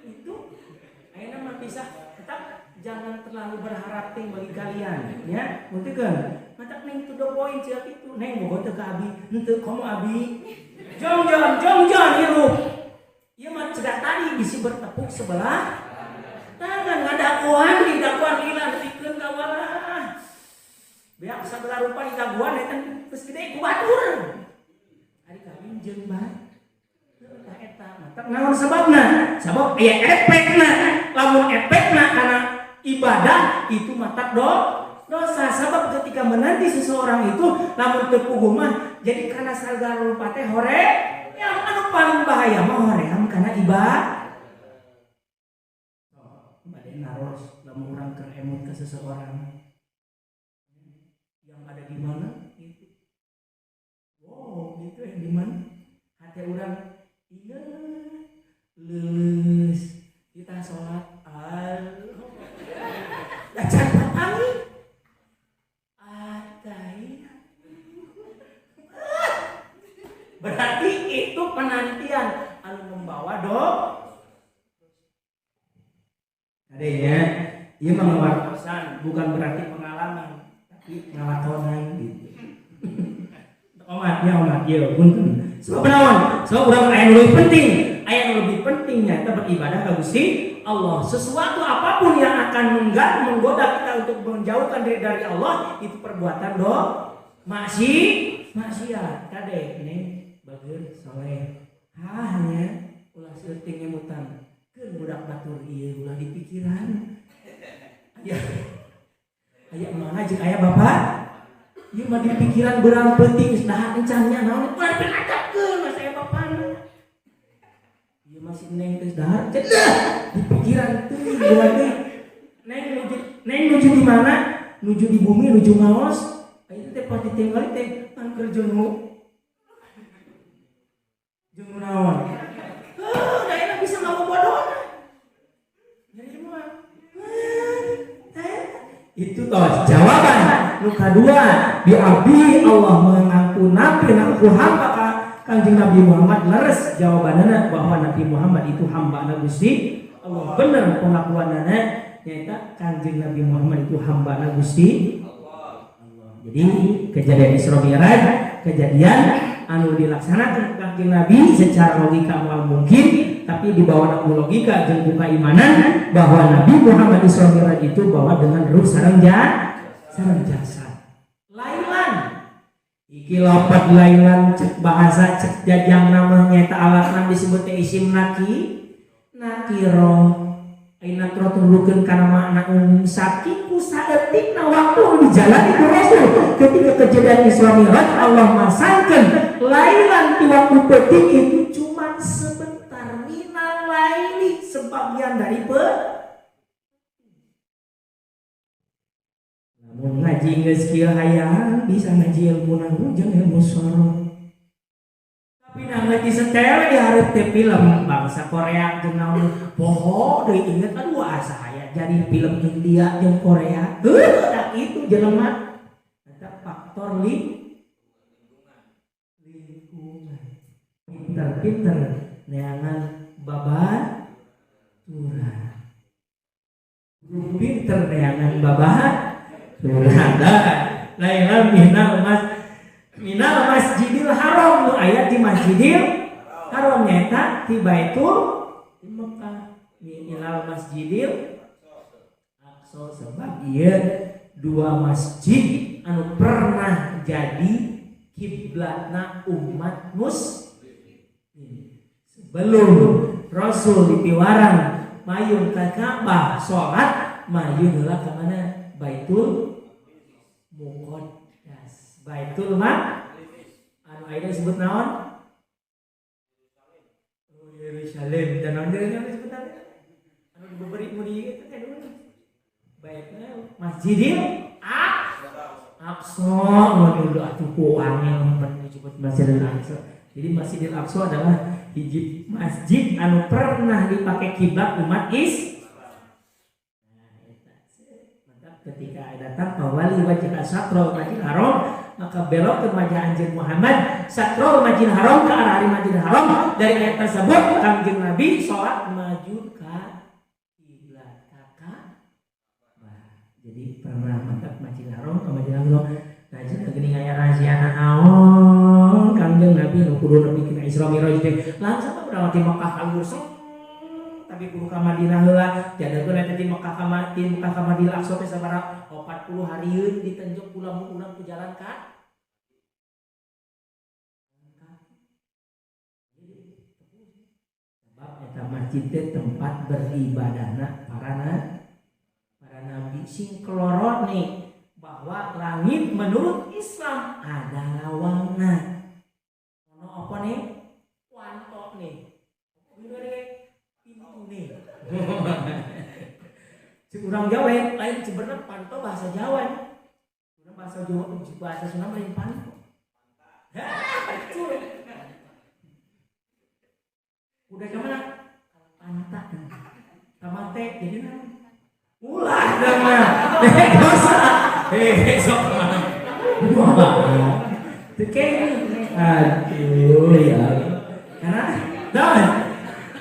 itu ayeuna mah bisa tetap jangan terlalu berharap ting bagi kalian ya ngertikeun matak neng to the point sia kitu neng bogoh teu ka abi henteu komo abi jong jong jong jong hirup ieu mah cedak tadi bisi bertepuk sebelah tangan ngadakuan didakuan lila nepikeun ka walah beak sagala rupa didaguan eta geus gede ku batur ari kawin jeung bae tah eta matak naon sababna sabab aya efekna lamun efekna kana ibadah itu matak dosa sabab ketika menanti seseorang itu lamun teu puguh mah jadi kana sagala rupa teh hore yang anu paling bahaya mah hoream kana ibadah. Naros lamun urang keur emut ke seseorang yang ada di mana gitu. Wow, gitu yang di mana? Hati urang ingat leuleus kita sholat Allah. Dacan papangi. Atai. Berarti itu penantian anu membawa do. Adanya, ia mengeluarkan bukan berarti pengalaman, tapi ngalakonan gitu. Omat ya omat ya punten. Sebab naon? Sebab urang aya nu leuwih penting, aya nu lebih penting nyaeta beribadah ka Gusti Allah. Sesuatu apapun yang akan menggoda kita untuk menjauhkan diri dari Allah itu perbuatan do maksiat. Kade neng bageur soleh. Hah nya ulah seuting nyemutan. Keun budak batur ieu ulah dipikiran. Aya aya mana jeung aya bapak? Ieu mah dipikiran beurang peuting geus dahar encan nya naon ulah dipinadapkeun mah saya bapana. Ieu masih neng geus dahar cenah dipikiran teuing ulah teh. Neng nuju di mana? Nuju di bumi nuju ngaos. Aya teh pas ditinggali teh kan keur jeung nu naon? Heuh, da enak bisa ngabobodona. Jadi mah itu toh jawaban nu kadua di abdi Allah mengaku nabi ngaku hamba ka Kanjeng Nabi Muhammad leres jawabanana bahwa Nabi Muhammad itu hamba Gusti Allah. Bener pengakuanana nyaeta Kanjeng Nabi Muhammad itu hamba Gusti Allah. Jadi kejadian Isra Mi'raj kejadian anu dilaksanakan Kanjeng Nabi secara logika moal mungkin, tapi dibawa ku logika jeung ku keimanan bahwa Nabi Muhammad Isra Mi'raj itu bawa dengan ruh sareng jasad. Lailan iki lopet lailan cek bahasa cek jajang nama nyaeta alatna disebut teh isim nakiro. Ayeuna tulukeun kana makna umum saking ku saeutikna waktu dijalani ku Rasul ketika kejadian Isra Mi'raj Allah masangkeun lailan ti waktu peuting itu cuman sebentar, minal laili sebagian dari lamun ngaji geus kieu hayang bisa ngaji ilmu nahwu jeung ilmu sorof. Tapi nah ngerti setel di hareup teh film bangsa Korea jeung naon poho deui inget aduh asa aya jadi film India jeung Korea. Heuh da kitu jelema. Eta faktor lingkungan. Pinter-pinter neangan babaturan. Pinter neangan babaturan. Lain minal mas minal Masjidil Haram nu aya di Masjidil Haram nyaeta ti Baitul di Mekah minal Masjidil Aqsa sebab ieu dua masjid anu pernah jadi kiblatna umat muslim sebelum Rasul dipiwarang mayung ka Ka'bah salat mayung heula ka mana Baitul Muqaddas Baitul Maqdis anu ayeuna disebut naon? Oh, Yerusalem dan naon deui disebut naon? Anu diberi mun ieu teh dulu. Baitna Masjidil Aqsa mun dulu atuh ku angel mun disebut Masjidil Aqsa. Jadi Masjidil Aqsa adalah hiji masjid anu pernah dipakai kiblat umat Islam. Nah, ketika datang pawali wajah satrul Masjidil Haram maka belok ke wajah anjeun Muhammad satrul Masjidil Haram ke arah Masjidil Haram. Dari ayat tersebut Kangjeng Nabi sholat maju ke kiblat Ka'bah. Jadi pernah mantap Masjidil Haram ke Masjidil Haram. Nah jadi geuning aya rahasia naon Kangjeng Nabi nu kudu nepi kana Isra Mi'raj teh langsung mah ti Mekah ka luhur tapi kudu ka Madinah heula jadakeun eta ti Mekah ka Madinah Aqsa teh sabaraha 40 harieun ditenjok ku lamun urang ku jalan ka sebab eta masjid teh tempat beribadahna para nabi sing kelorot nih bahwa langit menurut Islam ada lawangna ono apa nih wantok nih pintu nih. Cik urang Jawa lain sebenarnya panto bahasa Jawa. Urang bahasa Jawa bahasa Sunda lain panto. Hah, betul. Udah ke mana? Pantak. Tamate jadi naon? Ulah dong mah. Dosa. Sok mah. Wah. Teu aduh ya. Karena dah.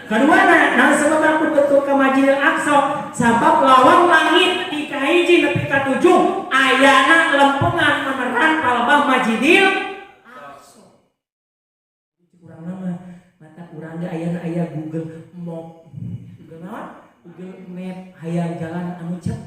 Kedua, nah sebab aku betul ke Masjidil Aqsa sabab lawang langit di kahiji nepi ka 7 ayana lempengan menerang palebah Masjidil Aqsa. Kurang nama mata urang ge ayana aya Google Map. Google naon? Google Map hayang jalan anu cep.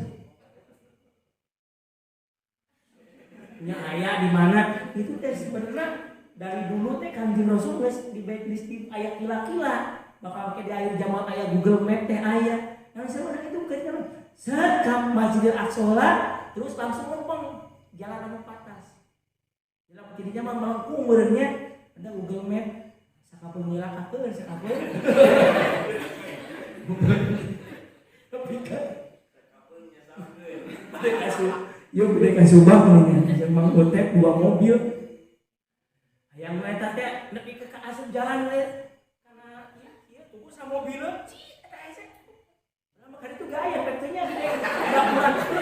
Nya aya di mana? Itu teh sebenarnya dari dulu teh Kanjeng Rasul geus di blacklist aya kila-kila. Bakal ke di akhir zaman aya Google Map teh aya. Nah, sebenarnya itu kan set ka Masjidil Aqsa terus langsung lempeng jalan anu patas. Jalan jadinya mah melengkung meureunnya ada Google Map sakapeung nyilakakeun sakapeung. Tapi kan sakapeung nyasakeun. Bade kasu, ieu bade kasubah meureunnya jeung Mang Utep dua mobil. Hayang eta teh nepi ka asup jalan we. Mobil cik eta hese. Lama kali itu gaya petenya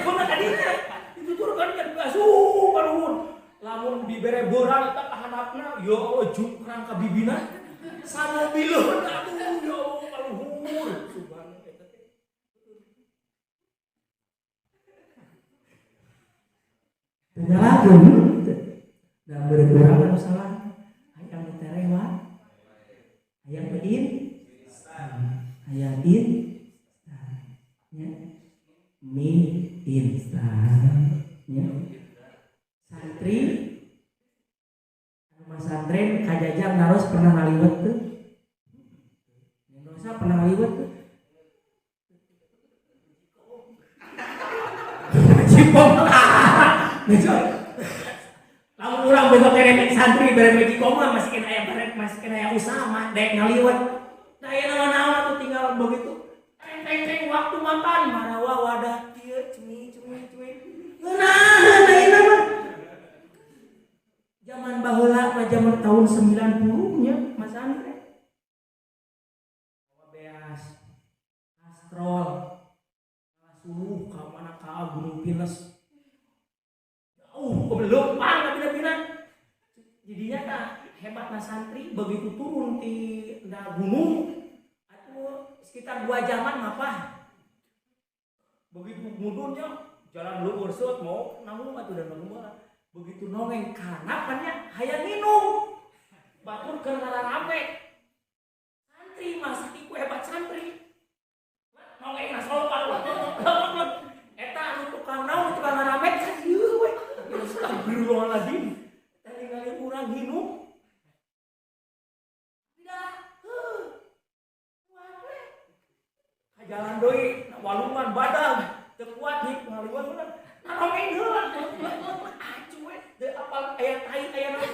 kurang tadinya. Itu turun kan asup kaluhur. Lamun dibere beurang eta ka handapna ya Allah jungkrang ka bibina. Samobileun atuh ya Allah kaluhur. Subhanallah eta teh. Teu nyalakeun. Da bere beurang anu salah. Santri anu masantren kajajang naros pernah ngaliwet tuh. Neng Rosa pernah ngaliwet tuh. Cipong. Lamun urang boga keneh santri bere magicom mah masih kena aya barek, masih kena aya usaha mah daek ngaliwet. Da aya naon-naon atuh tinggal begitu. Teng teng waktu makan marawa wadah kieu cumi cumi cumi. Ngeunah ayeuna mah. Zaman baheula mah zaman tahun 90 nya masantren. Beas, kastrol, suluh ka mana ka Gunung Pinus. Jauh belum pang bina-bina. Jadinya tak hebatna santri begitu turun di gunung atau sekitar 2 jaman mapah. Begitu mudunnya jalan luhur seut mau nanggung atuh dan nanggung. Begitu nongeng kanapannya hayang minum. Batur keur rame. Santri masak iku hebat santri. Nongeng nasolokan. Eta anu tukang naon tukang rame kan ieu we. Astagfirullahaladzim. Tadi ngali urang hinum. Tidak. Heuh. Kuat we. Ka jalan deui walungan badag teu kuat hik ngaliwat urang. Nongeng heula. Acu we teu apal aya tai aya naon.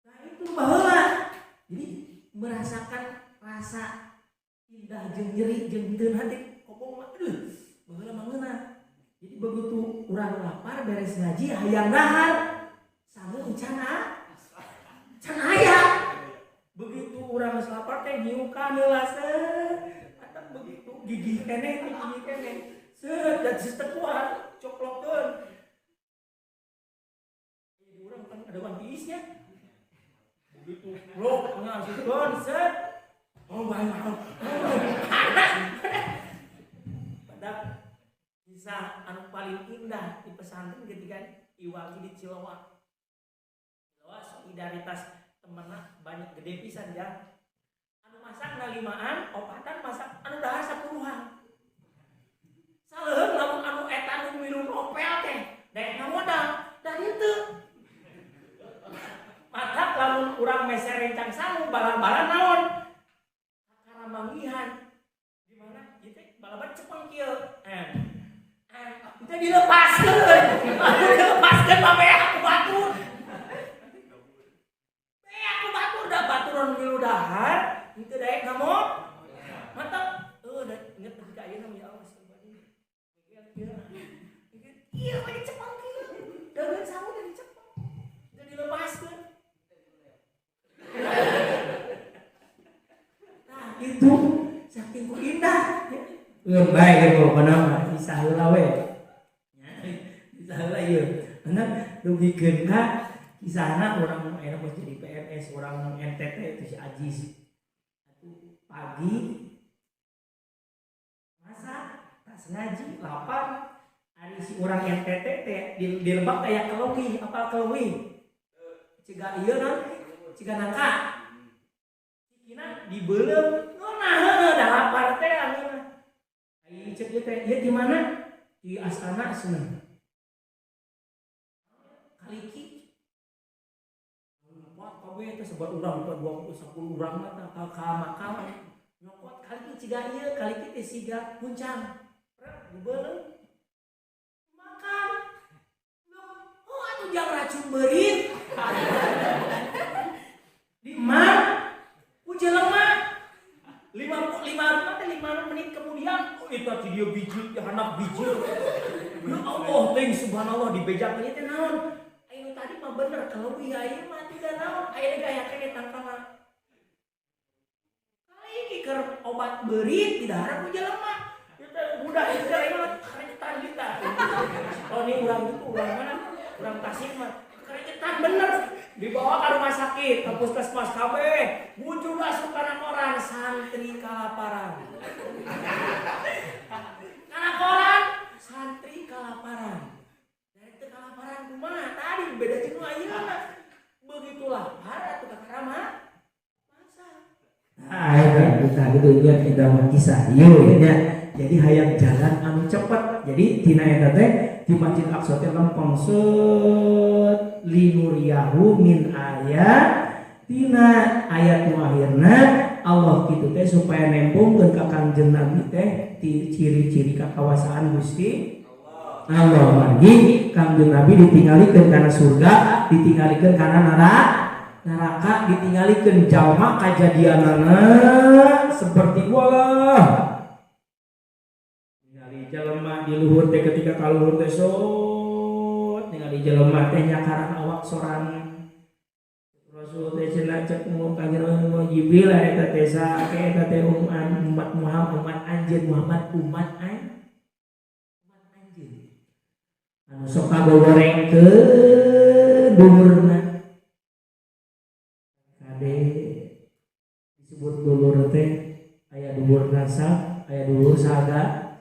Nah itu baheula. Jadi merasakan rasa indah jeung nyeri jeung henteu hati kopong mah aduh baheula mah ngeunah. Jadi begitu urang lapar beres ngaji hayang dahar sangu can aya. Begitu urang geus lapar teh nyiukan heula set atap begitu gigih keneh teh gigih keneh set da geus teu kuat coklokeun. Jadi urang kan ada wan tiisnya. Begitu blok ngasupkeun set oh bae mah. Pada kisah anu paling indah di pesantren ketika Iwaki di Ciloa. Ciloa solidaritas temenna banyak gede pisan ya. Anu masak na 5an, 4an masak anu dahar 10-an. Saleuheung lamun anu eta nu minum opel teh daek ngamodal da henteu. Matak lamun urang meser rencang sangu bala-bala naon? Manggihan di mana ieu teh balaban cepeng kieu. Itu dilepaskeun. Dilepaskeun mah beak ku batur. Beak ku batur da baturan milu dahar, henteu daek ngamot. Mantap. Heuh da inget ketika ayeuna ya Allah astagfirullahaladzim. Ieu mah dicepeng kieu. Daun sangu teh dicepeng. Teu dilepaskeun. Nah, itu saking ku indah. Baik ya pokona mah kisah heula we. Kisah heula ieu. Karena dugikeun ka kisahna urang ayeuna mah jadi PNS urang NTT itu si Ajis. Atuh pagi masak tas ngaji lapar ari si urang NTT teh di lebak aya keleuwih, apal keleuwih? Ciga ieu naon? Ciga nangka. Cikina dibeuleum. Nah, heuh da lapar teh anu. Ai cek ieu teh, ieu di mana? Di astana cenah. Kaliki. Nyokot kabeh teh sebar urang teh 20 10 urang mah teh ka makam. Nyokot kaliki ciga ieu, kaliki teh siga kuncang. Rek dibeuleum. Makan. Oh atuh jang racun beurit. Di emak ku jelema 55 menit kemudian oh itu dia biji anak biji. Ya Allah teh subhanallah dibejakeun teh naon? Ayo tadi mah bener kalau ieu mah tiga naon aya ge aya keneh tangkal. Kali iki keur obat beurit didahar ku jelema. Ieu teh budak ieu teh mah karejetan kita. Oh ini urang itu urang mana? Urang Tasik mah karejetan bener. Dibawa ke rumah sakit, ke puskesmas KB, muncul asup kana koran santri kalaparan. Kana koran santri kalaparan. Dari teu kalaparan kumaha tadi beda jeung nu ayeuna. Begitu lapar atuh ka karama masak. Nah, eta gitu nya kita mah kisah ieu nya. Jadi hayang jalan anu cepet. Jadi tina eta teh di Masjid Aqsa teh lempeng set linuriyahu min ayat tina ayat nu akhirna Allah kitu teh supaya nembongkeun ka Kangjeng Nabi teh ciri-ciri kakawasaan Gusti Allah. Margi Kangjeng Nabi ditinggalikeun kana surga, ditinggalikeun kana neraka, ditinggalikeun jalma kajadianana seperti walah. Ningali jelema di luhur teh ketika ka luhur teh sot ningali jelema teh nyakaran awak sorangan. Rasul teh cenah cek ngomong kanjeng Jibril eta teh saha eta teh umat Muhammad, umat anjeun Muhammad, umat anjeun anu sok kagorengkeun dulurna. Kade disebut dulur teh aya dulur nasab, aya dulur saga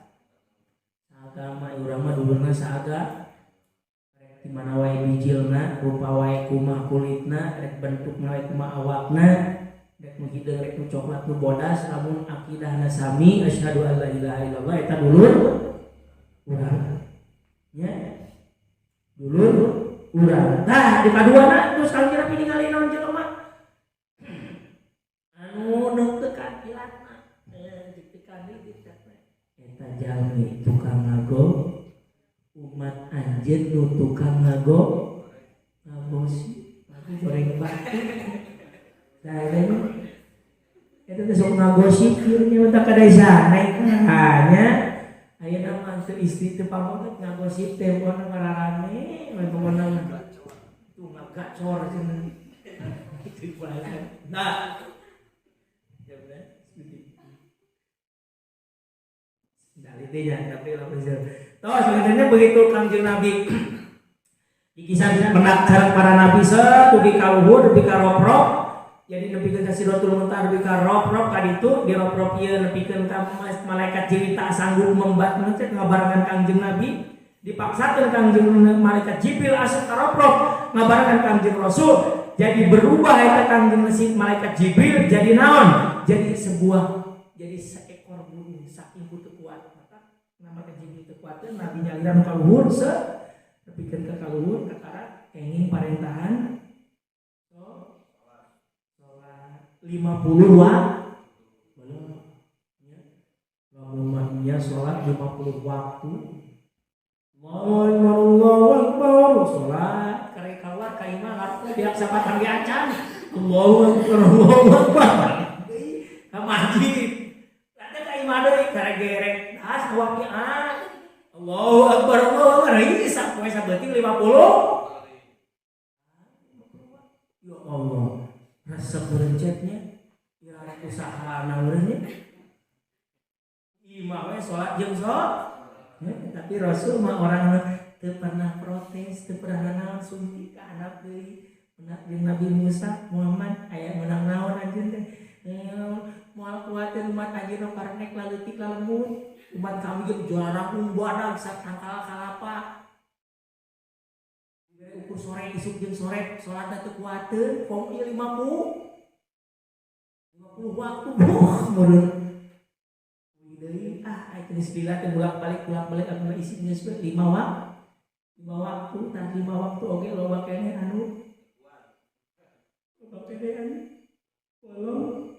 agama, urang mah dulurna saga. Di mana wae bijilna, rupa wae kumaha kulitna, rek bentukna wae kumaha awakna, rek nu hideung rek nu coklat nu bodas, lamun akidahna sami asyhadu alla ilaha illallah eta dulur urang. Nya dulur urang. Tah di kaduana terus kali kira ningali naon jelema anu neungteukan ilatna, ditekan deui eta jalmi tukang ngago umat anjeun nu tukang ngagosip, ngago goreng batu. Nah, eta teh sok ngagosip kieu nya teh ka desa naik nya ayeuna mah teu istri teu pamoget ngagosip teh pokona mararame we pokona tuh ngagacor cenah. Itu bahasa. Nah, dari teh nya tapi lamun toh sebenarnya begitu Kangjeng Nabi di kisah pendak para nabi dugi ka luhur dugi ka roprok, jadi nepikeun ka Sidratul Muntaha dugi ka roprok ka ditu diroprok ieu nepikeun ka malaikat Jibril tak sanggup membat teh ngabarengan Kangjeng Nabi, dipaksakeun Kangjeng malaikat Jibril asup ka roprok ngabarengan Kangjeng Rasul, jadi berubah eta Kangjeng malaikat Jibril jadi naon? Jadi sebuah jadi seekor burung saking teu kuat. Nama Jibril teu kuateun Nabi nyaliran ka luhur se nepikeun ka kaluhur kakara kenging parentahan so salat 50 waktu. Lamun mah nya salat 50 waktu. Allahu akbar salat karek kaluar ka imah harta biak sapatang ge acan. Allahu akbar Allahu akbar. Ka masjid. Ada ka imah deui karek gerek das awak ah. Allahu akbar Allahu akbar. Ieu sapoe sabeuting 50. Ya Allah, resep merencetnya ira usaha naurnya. Imah we salat jeung sok. Ya, tapi Rasul mah orang teu pernah protes, teu pernah naon sungti ka anak deui. Menang jeung Nabi Musa, Muhammad aya menang naon anjeun teh. Moal kuatir umat anjeun parenek laleutik lalemut. Umat kami ge jarang badag satangkal kalapa. Dibere ukur sore isuk jeung sore salatna teu kuateun, pong ieu 50 waktu buh meureun. Deui ah aya geus lila teh bolak-balik anu mah isi geus 5 waktu. 5 waktu tah 5 waktu oge loba keneh anu loba keneh anu bolong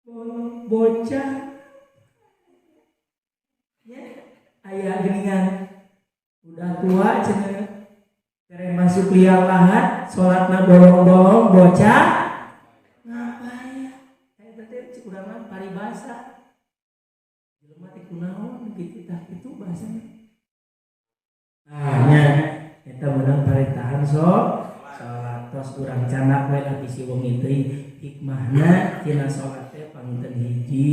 bolong bocah ya aya geuningan udah tua cenah tereh masuk liang lahat salatna bolong-bolong bocah ngapain eta teh cik urang mah paribasa jelema teh kunaon kitu tah kitu bahasana. Nah nya eta meunang parentahan sok salat tos urang canak we lah bisi wengi teuing hikmahna tina salat teh panginten hiji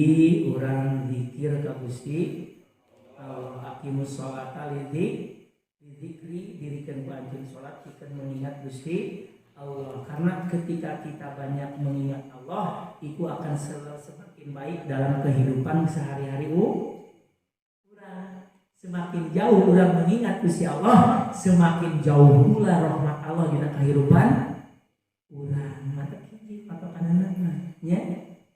urang zikir ka Gusti Allah aqimus sholata li dzikri, dirikan ku anjeun salat pikeun mengingat Gusti Allah. Karena ketika kita banyak mengingat Allah, itu akan semakin baik dalam kehidupan sehari-hari urang. Semakin jauh urang mengingat Gusti Allah, semakin jauh pula rahmat Allah dina kehidupan urang. Mata hiji patokanana mah, nya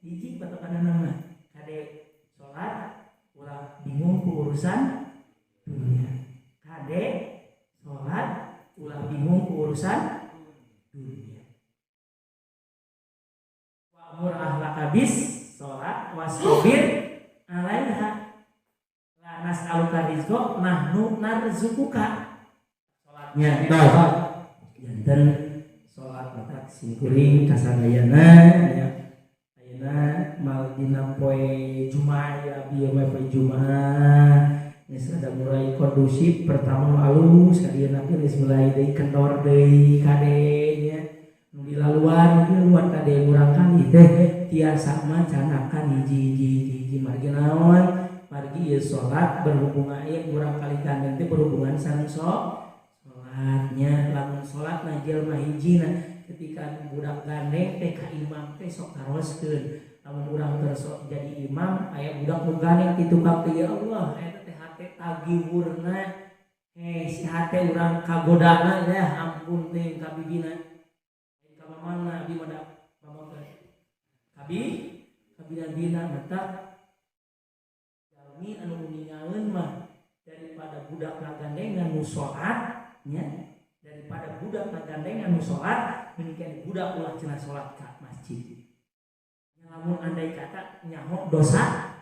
hiji patokanana mah. Kade salat ulah bingung ku urusan dunia. Kade salat ulah bingung ku urusan dunia. Wa'mur ahlaka bis salat wasbir alaiha. La nas'aluka rizqa nahnu narzuquka. Salatnya tah. Janten salat matak simkuring kasadayana nya. Ayeuna mal dina poe Jumaah ya bieu mah poe Jumaah. Geus rada mulai kondusif pertama alus kadieuna teh geus mulai deui kendor deui kade nya. Nu dilaluan kade urang kali teh tiasa mah canakan hiji-hiji margi naon? Margi ieu salat berhubungan ieu urang kali gandeng teh berhubungan sareng salatnya. Lamun salatna jelema hijina ketika budak gandeng teh ka imam teh sok taroskeun. Lamun urang teu sok jadi imam aya budak nu gandeng ti tukang teh ya Allah eta teh hate tagiwurna si hate urang kagodana ya ampun teh ka bibina ka mamana abi mah da pamongkeun kabi kabina-bina mata jalmi anu uningaeun mah daripada budak ngagandengan nu salat nya daripada budak ngagandengan nu salat mendingan budak ulah cenah salat ka masjid. Lamun andai kata nyaho dosa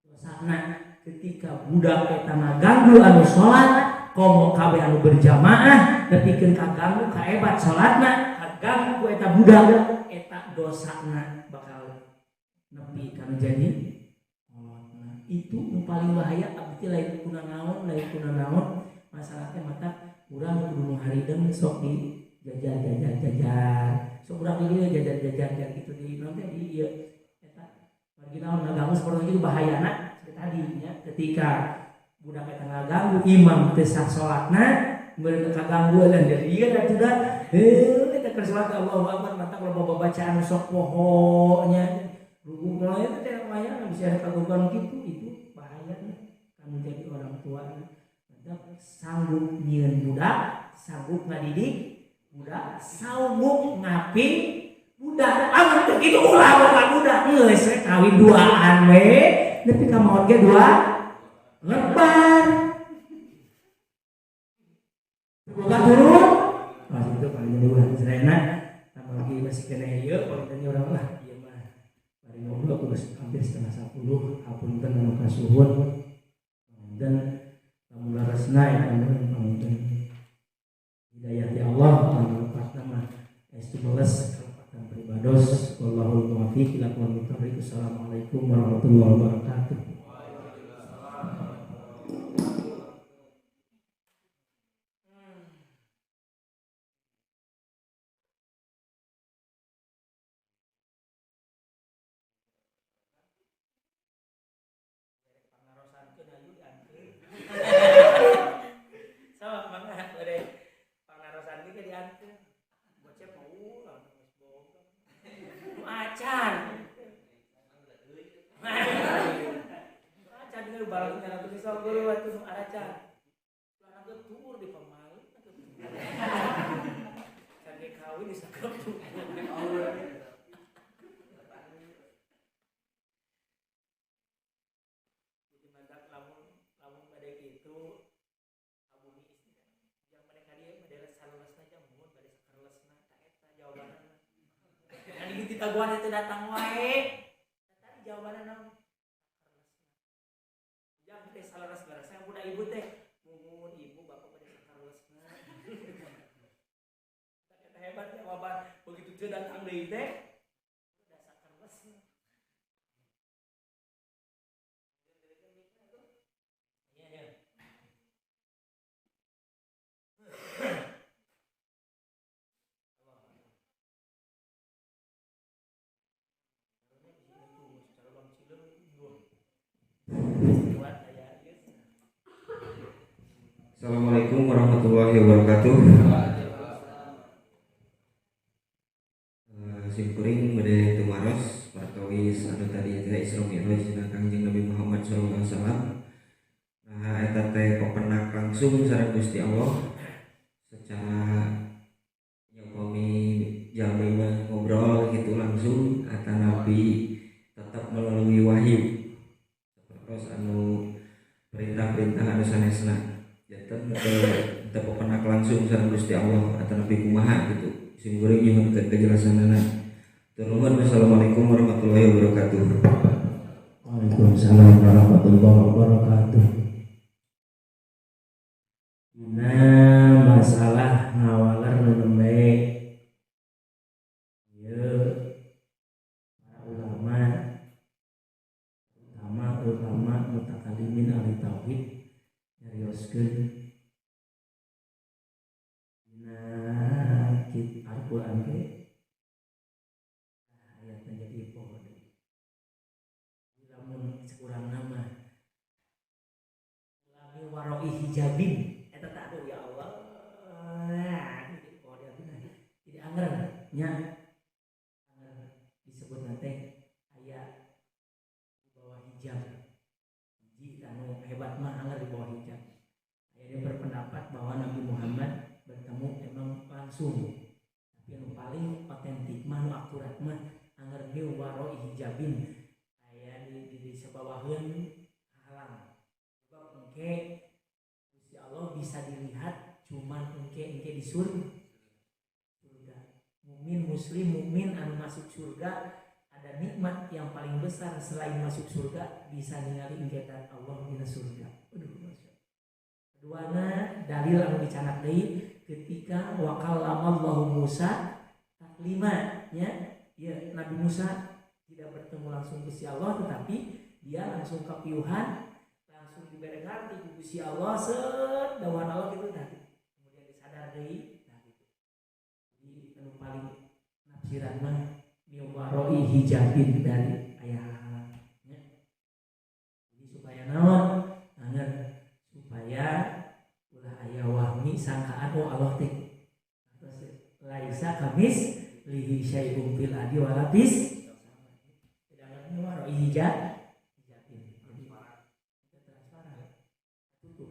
dosana ketika budak eta ngaganggu anu salat komo kabeh anu berjamaah nepikeun kaganggu kaebat salatna kaganggu ku eta budak eta dosana bakal nepi kana jadi kolotna. Itu nu paling bahaya abdi lain kuna naon masalah teh mata urang kudu nu harideng sok di jajar-jajar sok urang di dieu jajar-jajar gitu di naon teh di ieu eta margi naon ngaganggu seperti itu bahayana seperti tadi nya ketika budak eta ngaganggu imam teu sah salatna meureun kaganggu dan dari ieu atuh da heuh eta keur salat Allahu akbar mata loba babacaan sok poho nya rugu mulai itu teh lumayan bisa ada kagangguan gitu itu bahaya kamu jadi orang tua mantap sanggup nyieun budak sanggup ngadidik budak sanggup ngaping budak amun teu kitu ulah boga budak geus we kawin duaan we nepi ka maot ge dua lebar boga turun pas itu paling dua serena tambah lagi masih kena ieu paling urang lah ieu mah bari ngobrol geus hampir 9:30 hapunten anu kasuhun dan lamun leresna eta panginten hidayah ya Allah lamun lepatna mah estu beles kalepatan pribados wallahul muwaffiq ila aqwamit thoriq. Assalamualaikum warahmatullahi wabarakatuh. Taguan itu datang wae. Tadi jawabanna naon? Jang teh saleres-leresna budak ibu teh. Mumun ibu bapak bade sakarelesna. Eta hebat jawaban. Begitu teu datang deui teh udah sakarelesna. Iya ya. Assalamualaikum warahmatullahi wabarakatuh. Simkuring bade tumaros perkawis anu tadi teh Isra Mi'raj dina Kangjeng Nabi Muhammad sallallahu alaihi wasallam. Nah eta teh pepenak langsung sareng Gusti Allah secara nyokami jalmi mah ngobrol gitu langsung atanapi tetap melalui wahyu. Terus anu Janten teu pepenak langsung sareng Gusti Allah atau nabi kumaha gitu. Sim kuring nyuhunkeun kejelasanana. Nuhun, wassalamualaikum warahmatullahi wabarakatuh. Waalaikumsalam warahmatullahi wabarakatuh. Dina masalah ngawaler nu nembe ieu para ulama, terutama ulama mutakalimin ahli tauhid, nyarioskeun dina kitab Al-Qur'an ge ayat menjadi poho deui. Lamun sekurang nama lami waroi hijabin eta teh, aduh ya Allah, jadi poho deui abdi, jadi anger nya, anger disebut nanti aya di bawah hijab. Hiji anu hebat mah anger di bawah hijab. Aya yang berpendapat bahwa Nabi Muhammad bertemu emang langsung, tapi anu paling otentik mah, nu akurat mah anger mi waroi hijabin, aya di sabawaheun halang. Sebab engke Gusti Allah bisa dilihat cuman engke engke di surga. Mukmin muslim, mukmin anu masuk surga, ada nikmat yang paling besar selain masuk surga, bisa ningali engke Allah dina surga. Aduh, masya. Keduana dalil anu dicanak deui ketika wa kallamallahu Musa taklima nya ya, Nabi Musa tidak bertemu langsung Gusti Allah, tetapi dia langsung kapiuhan, langsung dibere ngarti ku Gusti Allah, set dawuhan Allah gitu, nah kemudian disadar deui, nah gitu. Jadi anu paling nafsiran mah miwaroi hijabin dari aya ya. Jadi supaya naon, anger supaya ulah aya wahmi sangkaan, oh Allah teh laisa kamitslihi syai'un fil ardi wala fis, sedangkan waroi hijabin transparan tutup.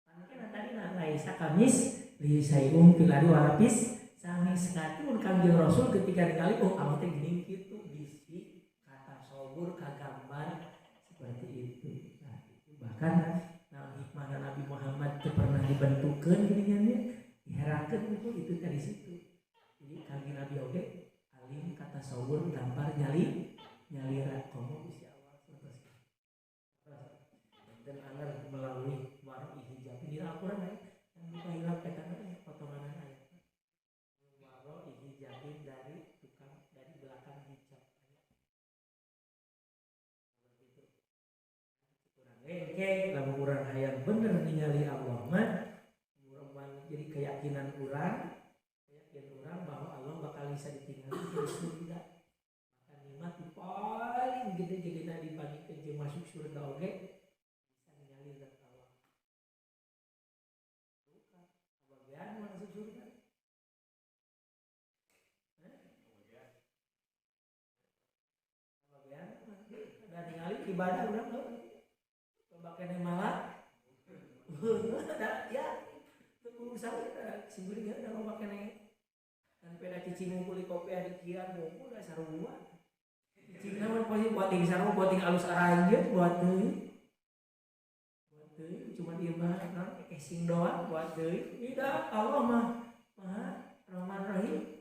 Kan tadi laisa kamitslihi syai'un fil ardi wala fis sami. Sekali Kanjeng Rasul ketika ningali, oh Allah teh gini gitu, bisi kata sobur kagambar seperti itu. Nah, itu bahkan nah, hikmah Nabi Muhammad itu pernah dibentukkan gini diherankan itu dari situ. Jadi Kanjeng Nabi oge alim kata sobur gambar nyali nyalira komo Gusti Allah dan anger melalui waroi hijab ini Al-Quran ya, yang buka hilap eta potongan ayat waroi hijabin dari tukang dari belakang hijab seperti itu. Kurang engke lamun urang hayang bener ningali Allah mah, jadi keyakinan urang bahwa Allah bakal bisa ditinggali di surga. Maka nikmat paling gede-gede dibandingkan jeung masuk surga oge bisa ningali zat Allah. Bukan kebagian masuk surga. Kebagian da ningali ibadah urang loba keneh malah ya teu kudu sakit sing ge da loba keneh kan peda cicing ngumpul di kopi dikian ngumpul da sarua cicing mah pasti buat ting sarua, buat ting alus aranjeun, buat teuing cuma ieu mah naon casing doang buat teuing. Tidak, Allah mah Maha Rahman Rahim.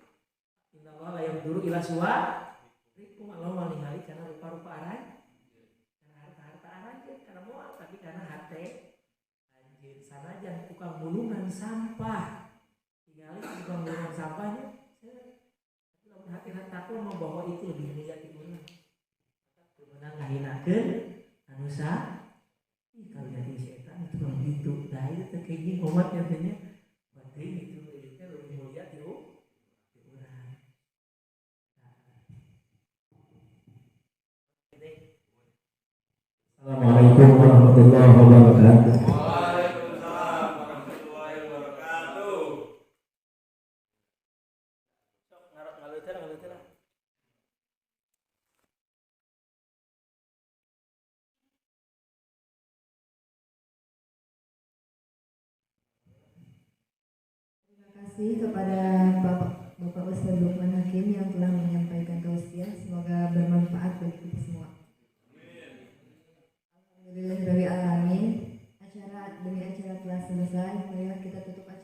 Innallaha la yanzuru ila suwarikum, Allah mah ningali karena rupa-rupa aran, karena harta-harta aranjeun, karena moal, tapi karena hate anjeun. Sanajan tukang mulungan sampah tinggali tukang mulungan sampahnya, tapi lamun hati takwa mah bahwa itu lebih mulia ti urang, teu meunang ngahinakeun anu sa ih kalau jadi setan itu kan gitu. Nah itu teh kayak omat katanya berarti itu lebih mulia ti urang. Assalamualaikum warahmatullahi wabarakatuh. Waalaikumsalam warahmatullahi wabarakatuh. Sok ngarot ngaleuteun ngaleuteun lah. Terima kasih kepada Bapak Ustaz Lukman Hakim yang telah menyampaikan tausiah. Semoga bermanfaat bagi kita semua. Alhamdulillahirabbil alamin. Acara demi acara telah selesai. Marilah kita tutup acara.